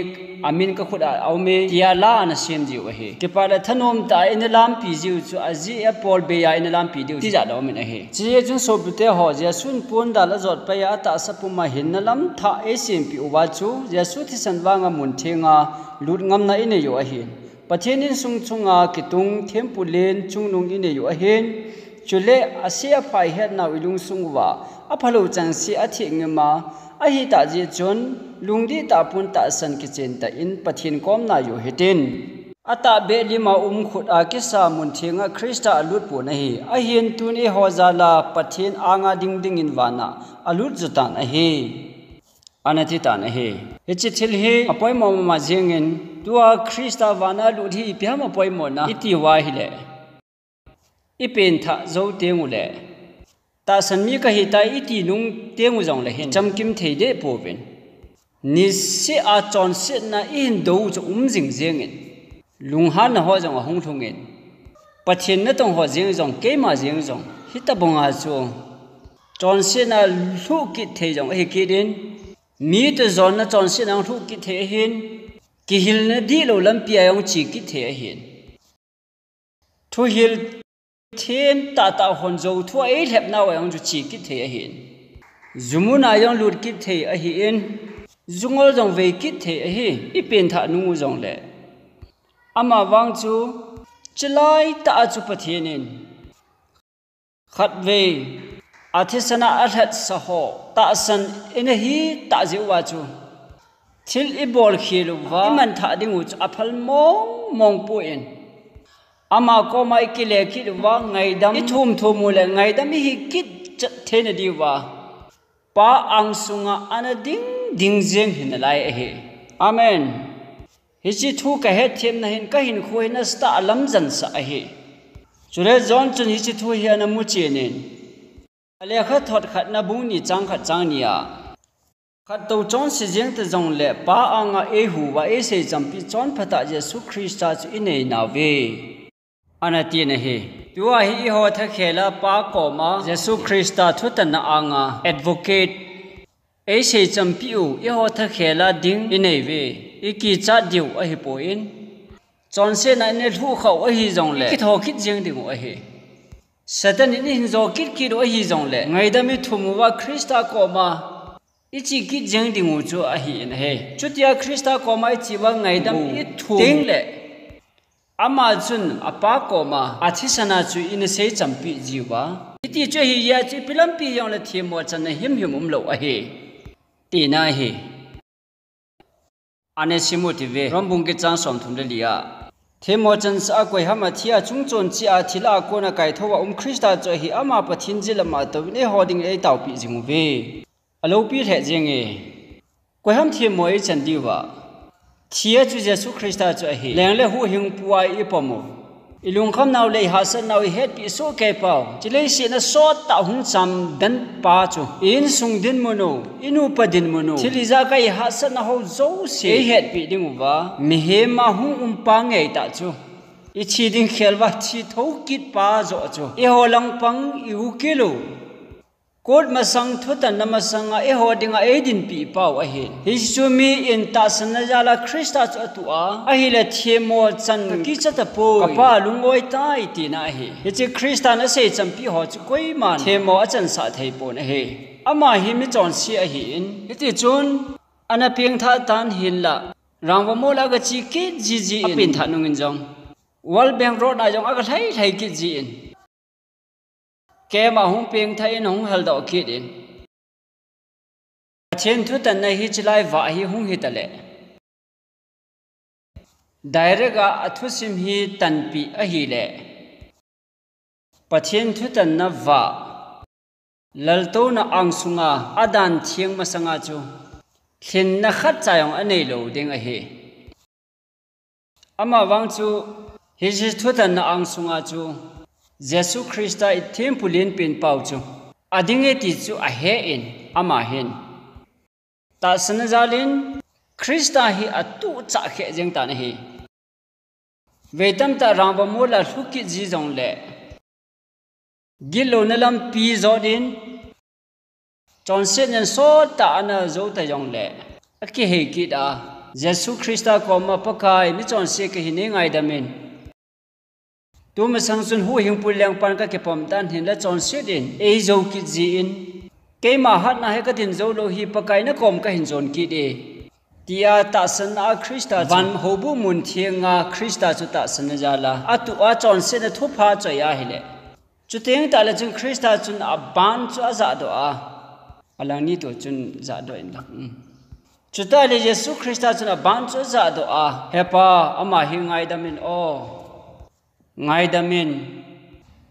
amin ka khut a aum e, tia la ana sem jiu ahi. Kipa le thanom tah a ina lampi jiu chu ajeh a Paul bei a ina lampi diu tijat a um in ahi. Hiche jeh chun sopite ho, Jesun pondal ajot pai a atahsa pum a hinna lam thah eisempeh uva chu, Jesu thisan vanga mun theng a lut ngamna inei u ahin. Pathen insung chunga kitung thempu len chungnung inei u ahin. Chule ase aphai hetnau ilungsung uva, aphalou chengse atheh ngim a, ahitah jeh chun, lungdih tah pon tahsan kichen tah in Pathen kom nai u hitin. Atahbeh lim a um khut a kisa mun theng a Christa alut pon ahi. Ahin tun eiho jal a Pathen anga ding ding in van a alut ju tan ahi. Ana ti tan ahi. Hiche thil hi apoimo mama jing in, tua Christa van a lut hi ipi ham apoimo na iti uva ahile, i pengthah jou teng u le, tahsan mi kahi tai iti nung teng u jong le hin chamkim thei deh pouvin. Niseh a chonsetna ihin dou u chu um jing jeng in, lunghanna ho jong ahung lhung in, Pathen natong ho jeng jong, keima jeng jong, hitobang a chu chonsetna lhuh kit thei jong ahi kit in, mi toh jonna chonsetna lhuh kit thei ahin, kihilna dihlou lampi a jong che kit thei ahin. Thuhil them tah tah hon jou thu a eilhep nau a jong chu che kit thei ahin. Ju mun a jong lut kit thei ahin. Ju ngol jong vei kit thei ahi. I pengthah nung u jong le. Ama vang chu chulai tah a chu Pathen in khatvei a thisan a alhatsah ho tahsan ina hi tah jeh uva chu thil ibol khel uva iman thah ding u chu aphal mong mong poi. Ama koma ikile kit uva ngaidam ithum thum u le ngaidam ihi kit chet theina diuva Pa ang sunga ana ding ding jeng hi nalai ahi. Amen. Hiche thu kahet themna hin kahinkho hi nasatah a lamjan sah ahi. Chule John chun hiche thu hi ana mu chen in, alekhathot khatna bung ni chang khat chang ni a, khattou chonse jeng ta jong le Pa anga eihuh uva eisei champi chonphatah Jesu Christa chu inei nauve. Ana ti na hi. Tua hi eiho thakhel a Pa koma Jesu Christa thutanna anga advocate eisei champi u eiho thakhel a ding inei uve. Ikichat diu ahipoi. Chonsetna ina lhuh khah u ahi jong le ikitho kit jeng ding u ahi. Satan in ihin jo kit kit u ahi jong le ngaidam ithum uva Christa koma iche kit jeng ding u chu ahi in ahi. Chutia Christa koma iche uva ngaidam ithum teng le Ama chun apa koma athisan a chu ina sei champi jiuva. Hiti chu ahi jeh a chu ipi lampi jong le themmo channa himhim umlou ahi. Tina ahi. Onesimus ti ve. Rom bung get chang som thum le li a. Themmo chansah a koi ham athi a chungchon cheh a thilha a kona kaithou a um Christa chu ahi ama Pathen jil a matah in eiho ding eitaopi jing uve. Aloupi lheh jenge. Koi ham themmo eichan diuva. Thi a chu Jesu Christa chu ahi. Leng le huhhingpu a ipom u. Ilungkham nau le ihahsat nau ihetpeh sohkei pau. Hiche leiset a sot tah hung chamden pa chu. I insung dinmun u, i nupa dinmun u. Thil ijakai ihahsatna ho jouse. Eihetpeh ding uva. Mihem a hung um pa ngei tah chu. Ithi ding khel uva thi thou kit pa joh chu. Eiho langpang i ukil u. Court masang thutanna masang a eiho dinga eidinpi pau ahi. Hichu mi in tahsanna jal a Christa chu atu a, ahile themmo chan kakicha tapoi. Kapa lungoi tai tina ahi. Hiche Christa in asei champi ho chu koiman themmo achansah thei pon ahi. Ama hi michonse ahin. Hiti chun ana pengthah tan hinlah. Rangva mol a aga che kit jiji in. Apengthah nung in jong. World Bank road a jong aga lhai lhai kit jin. Camp a hung pengthah in hung haldoh kit in. Pathen thutanna hi chulai vah hi hung hita le. Direct a athusim hi tanpeh ahile. Pathen thutanna vah. Laltouna angsunga adan theng masanga chu lhinna khatcha jong anei lou ding ahi. Amavang chu hiche thutanna angsunga chu Jesu Christa ithempu lenpen pau chu adinge ti chu ahen, amahin tahsanna jalin Christa hi atuhchah kheh jeng tan ahi. Vei tamtah rangva mola lhukit ji jongle, gitlouna lampi jot in, chonsetnan sottah ana jou ta jongle, akihei kit a, Jesu Christa koma, Pakai, michonse kahi, neingaidamin. Tumasang chun huhhingpu lengpan kakipom tan, hinla chonset in eijou kit jin, keima hatna hi kadin jou lou hi, Pakai, nakom kahin jon kit e, tia tahsanna a Christa chu, van houbuh mun thenga Christa chu tahsanna jala atuh a chonsetna thupha choi ahile, chuteng tahle chun Christa chun aban chu ajahdoh a, alangni toh chun jahdoh inlang. Chutahle Jesu Christa chun aban chu ajahdoh a, He Pa, ama hi ngaidamin o, ngaidamin,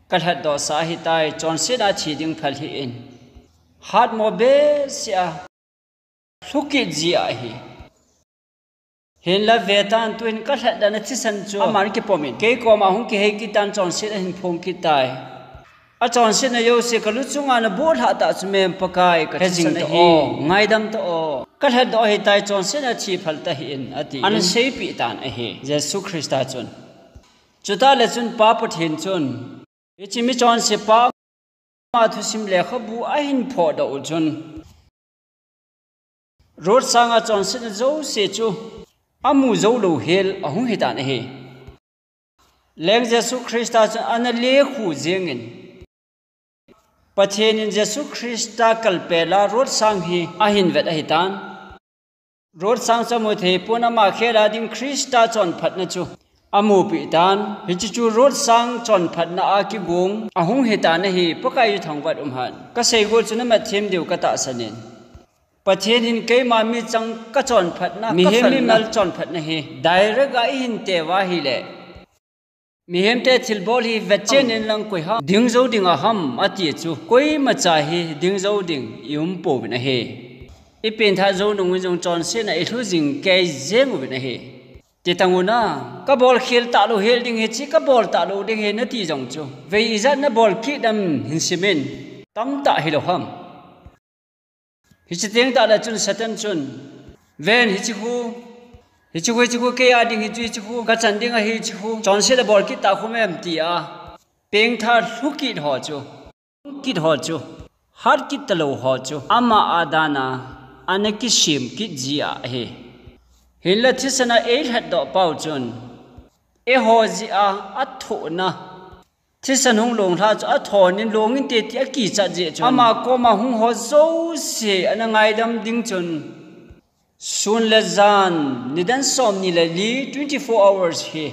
kalhatdohsa ahitai, chonsetna thi ding phal hih in. Hatmo behseh a lhukit ji ahi. Hinla vetan, tuin kalhatdohna thisan chu aman kipomin, kei koma hung kihei kit tan, chonset ahin phong kit tai. Achonsetna jouse kalu chunga naboh lhah tah chu mem, Pakai, kathisan ahi, ngaidam tao, kalhatdoh ahitai, chonsetna thi phal tahih in, ati, ana seipeh tan ahi Jesu Christa chun. Chutahle chun Pa Pathen chun hiche michonsepa ama thusim lekhabu ahin phohdoh u chun, Ruth sanga chonsetna jouse chu amu jou lou hel ahung hitan ahi. Leng Jesu Christa chun ana lekhu jengin, Pathen in Jesu Christa kalpel a Ruth sang hi ahin vet ahitan. Ruth sang chu amu theipon, ama khel a ding Christa chonphatna chu amupeh tan. Hiche chu Ruth sang chonphatna a kigong ahung hitan ahi. Pakai chu thangvah umhen. Kasei gol chu namat them diu katahsan in. Pathen in keima michang kachonphatna, mihem mimal chonphatna hi direct a eihin teu ahile, mihemte thilbol hi vetchen inlang, koi ham ding jou ding aham ati chu, koimacha hi ding jou ding ium pouvin ahi. Ipengthah jou nungin jong chonsetna ilhu jing kei jeng uvin ahi. Titang una, kabol khel talou hel ding hiche, kabol talou ding hi nati jong chu, vei ijat nabol kit dem hin simin, tamtah hilou ham. Hiche teng tahle chun Satan chun, ven hiche khu, hiche khu, hiche khu kei a ding hichu, hiche khu kachan ding ahi, hiche khu chonset abol kit tah khu mem tia, pengthah lhukit ho chu, kit ho chu, hat kit talou ho chu, ama a dan a ana kisem kit ji ahi. Hinla thisan a eilhatdoh pau chun, eiho jeh a athohna thisan hung longlha chu athon in, long inte ti akichat jeh chun, ama koma hung ho jouse ana ngaidam ding chun, sun le jan, nidan somni le li, twenty-four hours hi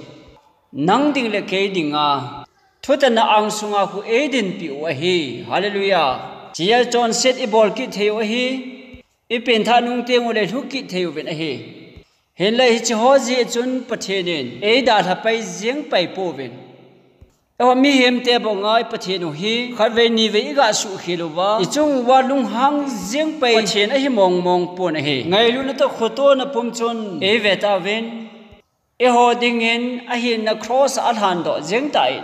nang ding le kei dinga thutanna angsunga khu eidinpeh u ahi. Hallelujah. Hichea chonset ibol kit thei u ahi. Ipengthah nung teng ule lhukit thei uvin ahi. Hinla hiche ho jeh chun Pathen in eidalha pai jeng pai pouvin. Eiho mihemte banga i Pathen u hi khatvei nivei iga suhkhel uva, ichung uva lunghang jeng pai Pathen ahi mongmong pon ahi. Ngailutna toh khotona pum chun eive tauvin, eiho dingin ahinna cross a alhandoh jeng tan,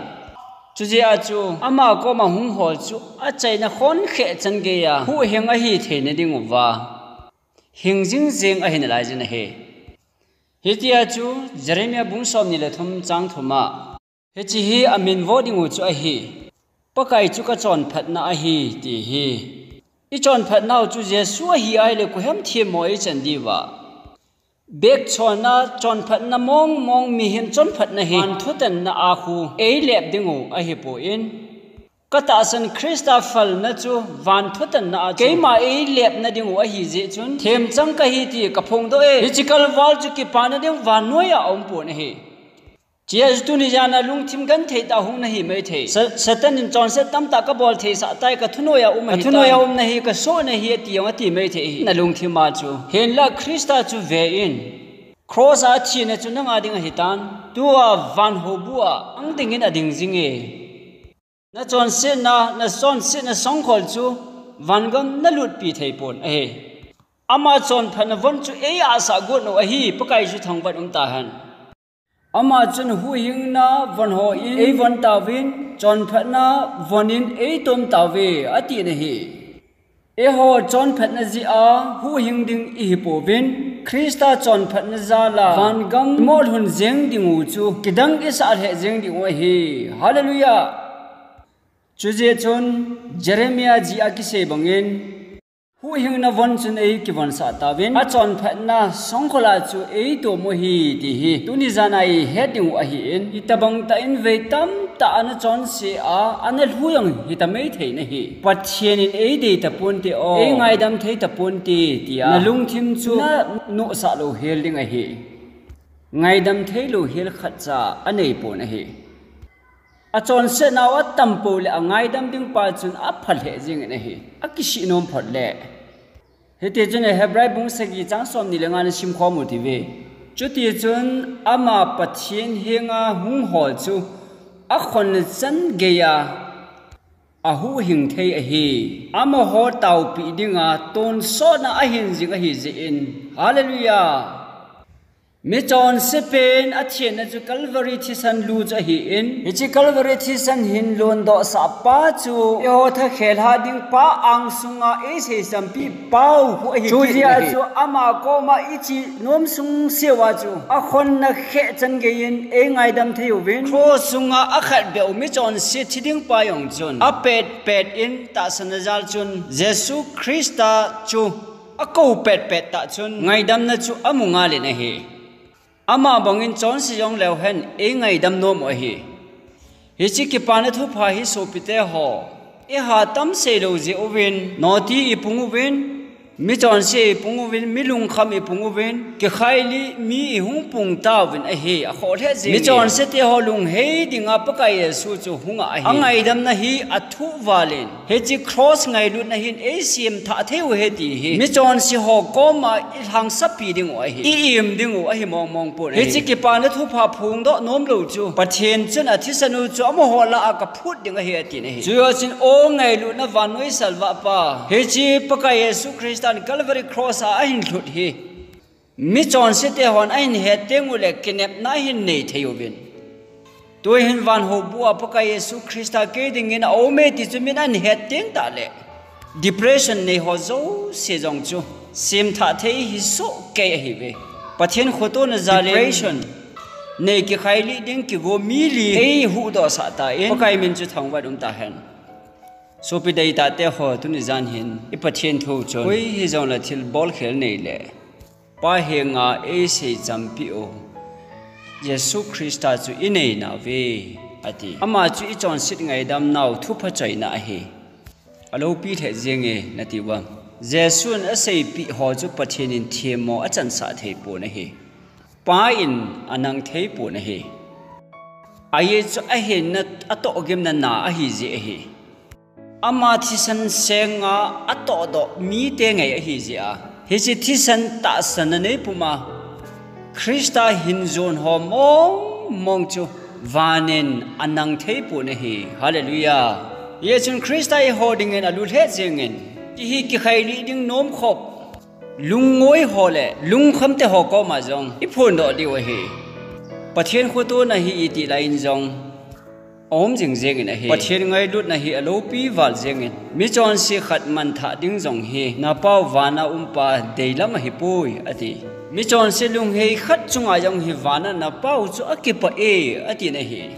chujeh a chu ama koma hung ho chu achaina khonkhe chan geiya huhhing ahi theina dinguva hing jingjing ahi nalaijin ahi. Hitia chu Jeremiah bung somni le thum chang thum a, hiche hi aminvo dingu chu ahi, Pakai chu kachonphatna ahi, ti hi. Ichonphatnau chu Jesu ahi ahile koiham themmo eichan diuva? Bekchona chonphatna mongmong, mihem chonphatna hi van thutanna a khu eilep dingu ahipoi. Katahsan Christa phalna chu van thutanna a chu keima eilepna dingu ahijeh chun, themchang kahi ti kaphongdoh e. Hiche kalval chu kipana ding vannoiya aumpon ahi. Hichea chu tuni jana lungthim genthei tah hung nahi maithei. Sa-, Satan in chonset tamtah kabol theisah tai, kathunoiya um ahi, kathunoiya um nahi, kasoh nahi ati jong ati maithei ahi, nalungthima chu. Hinla Christa chu vein, cross a athina chu nanga ding ahitan. Tua van houbu a ang dingin ading jinge. Nachonsetna, nachonsetna songkhol chu vangam na lutpi thei pon ahi. Ama chonphatna von chu ei asah got u ahi, Pakai chu thangvah in um tahen. Ama chun huhhingna von hon ei von tauvin, chonphatna von in ei tom tauve, ati nahi. Eiho chonphatna jeh a huhhing ding ihi pouvin, Christa chonphatna jal a vangam imolhun jeng ding u chu kidang isah lheh jeng ding u ahi. Hallelujah. Chujeh chun Jeremiah jeh a kisei bangin, huhhingna von chun ei kivonsah tauvin, achonphatna songkhol a chu ei tom u ahi ti hi tuni jan a ihet ding u ahin, hitobang tah in vei tamtah ana chonse a, ana lhu jong hita maithei nahi. Pathen in ei dei taponte o, ei ngaidam thei taponte tia na lungthim chu na nohsah louhel ding ahi. Ngaidam thei louhel khatcha anei pon ahi. Achonsetnau atam pou le angaidam ding pa chun apha lheh jeng in ahi. Akisih nom phot le. Hiti chun Hebrai bung sagi chang somni le nga na simkhom u hite. Chuti chun ama Pathen henga hung hol chu akhonna chan geiya ahuhhing thei ahi. Amaho taopeh dinga tonsot na ahin jing ahi jeh in. Hallelujah. Michonse pen athenna chu Calvary thisan lu chu ahin, hiche Calvary thisan hin londohsah pa chu eiho thakhel hah ding pa angsunga eiseisampi pau khu ahi. Chujeh a chu ama koma iche nom sungseu a chu akhonna kheh chan geiyin eingaidam thei uvin, cross sunga akhatbeh u michonse thi ding pa jong chun apetpet in tahsanna jal chun Jesu Christa chu akou petpet tah chun ngaidamna chu amu ngal in ahi. Ama bangin chonse jong leu hen eingaidam nom u ahi. Hiche kipana thupha hi sopite ho, iha tam seilou jeh uvin, noti ipung uvin, michonse ipung uvin, milungkham ipung uvin, kikhailih mi ihung pung tauvin ahi, akhoh lheh jeng e. Michonse teho lunghei dinga Pakai Jesu chu hung ahi. Angaidamna hi athuh val in, hiche cross ngailutna hin eisemthah thei u ahi ti hi michonse ho koma ilhangsapi ding u ahi, i-im ding u ahi mongmong pon ahi. Hiche kipana thupha phongdoh nomlou chu Pathen chun athisan u chu amaho lah a kaphut ding ahi atin ahi. Chujeh chun o ngailutna vannoi salvah pa, hiche Pakai Jesu Christan Calvary cross a ahin lhut hi michonse tehon ahin het teng uleh kinepna ahin nei thei uvin, tuhin van houbuh a Pakai Jesu Christa kei dingin aume ti chu min ahin het teng tah leh, depression nei ho jouse jong chu semthah thei hi sohkei ahiuve. Pathen khotona jal in depression nei kikhailih ding kigo mi li eihuhdohsah tan, Pakai min chu thangvah in um tahen. Sopi deitahte ho, tuni jan hin i Pathen thu chun, koi hijongle thilbol khel neileh Pa henga eiseichampi u Jesu Christa chu inei nauve, ati. Ama chu ichonset ngaidam nau thupha choina ahi. Aloupi lheh jenge nati uvem? Jesun aseipeh ho chu Pathen in themmo achansah thei pon ahi. Pa in anang thei pon ahi. Ajeh chu ahinna atohgimna na ahijeh ahi. Ama thisan senga atohdoh mite ngai ahijeh a, hiche thisan tahsanna neipuma Christa hin jon ho mongmong chu van in anang thei pon ahi. Hallelujah. Hijeh chun Christa eiho dingin alu lheh jengin, ti hi kikhailih ding nomkhop lungngoi ho le lungkhamte ho koma jong iphondoh diu ahi. Pathen khotona hi itih laiyin jong aum jingjengin ahi. Pathen ngailutna hi aloupi val jengin, michonse khat manthah ding jong hi napau vana umpa deilam ahipoi, ati. Michonse lunghei khat chunga jong hi vana napau chu akipah e, atin ahi.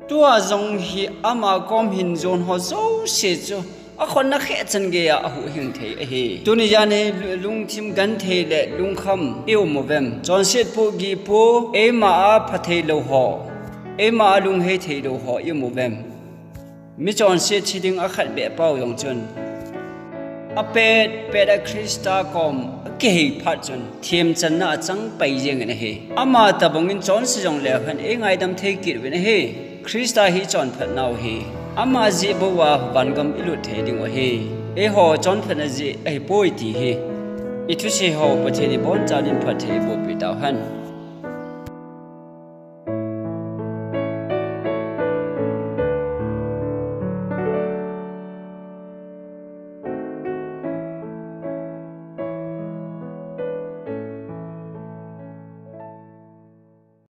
Tua jong hi ama kom hin jon ho jouse chu akhonna kheh chan geiya ahuhhing thei ahi. Tuni jan hi lungthim genthei le lungkham i um uvem? Chonset pohgih po, eima a phatheilou ho, eima a lunghei theilou ho i um uvem? Michonse thi ding akhatbeh pau jong chun apetpet a Christa kom akihei phat chun themchanna achangpai jengin ahi. Ama tobangin chonse jongleu hen eingaidam thei kit uvin ahi. Christa hi ichonphatnau ahi. Ama jeh bouva vangam ilut thei diu ahi. Eiho chonphatna jeh ahipoi ti hi ithusei ho Pathen in ibonchauvin phatthei eibohpeh tauhen.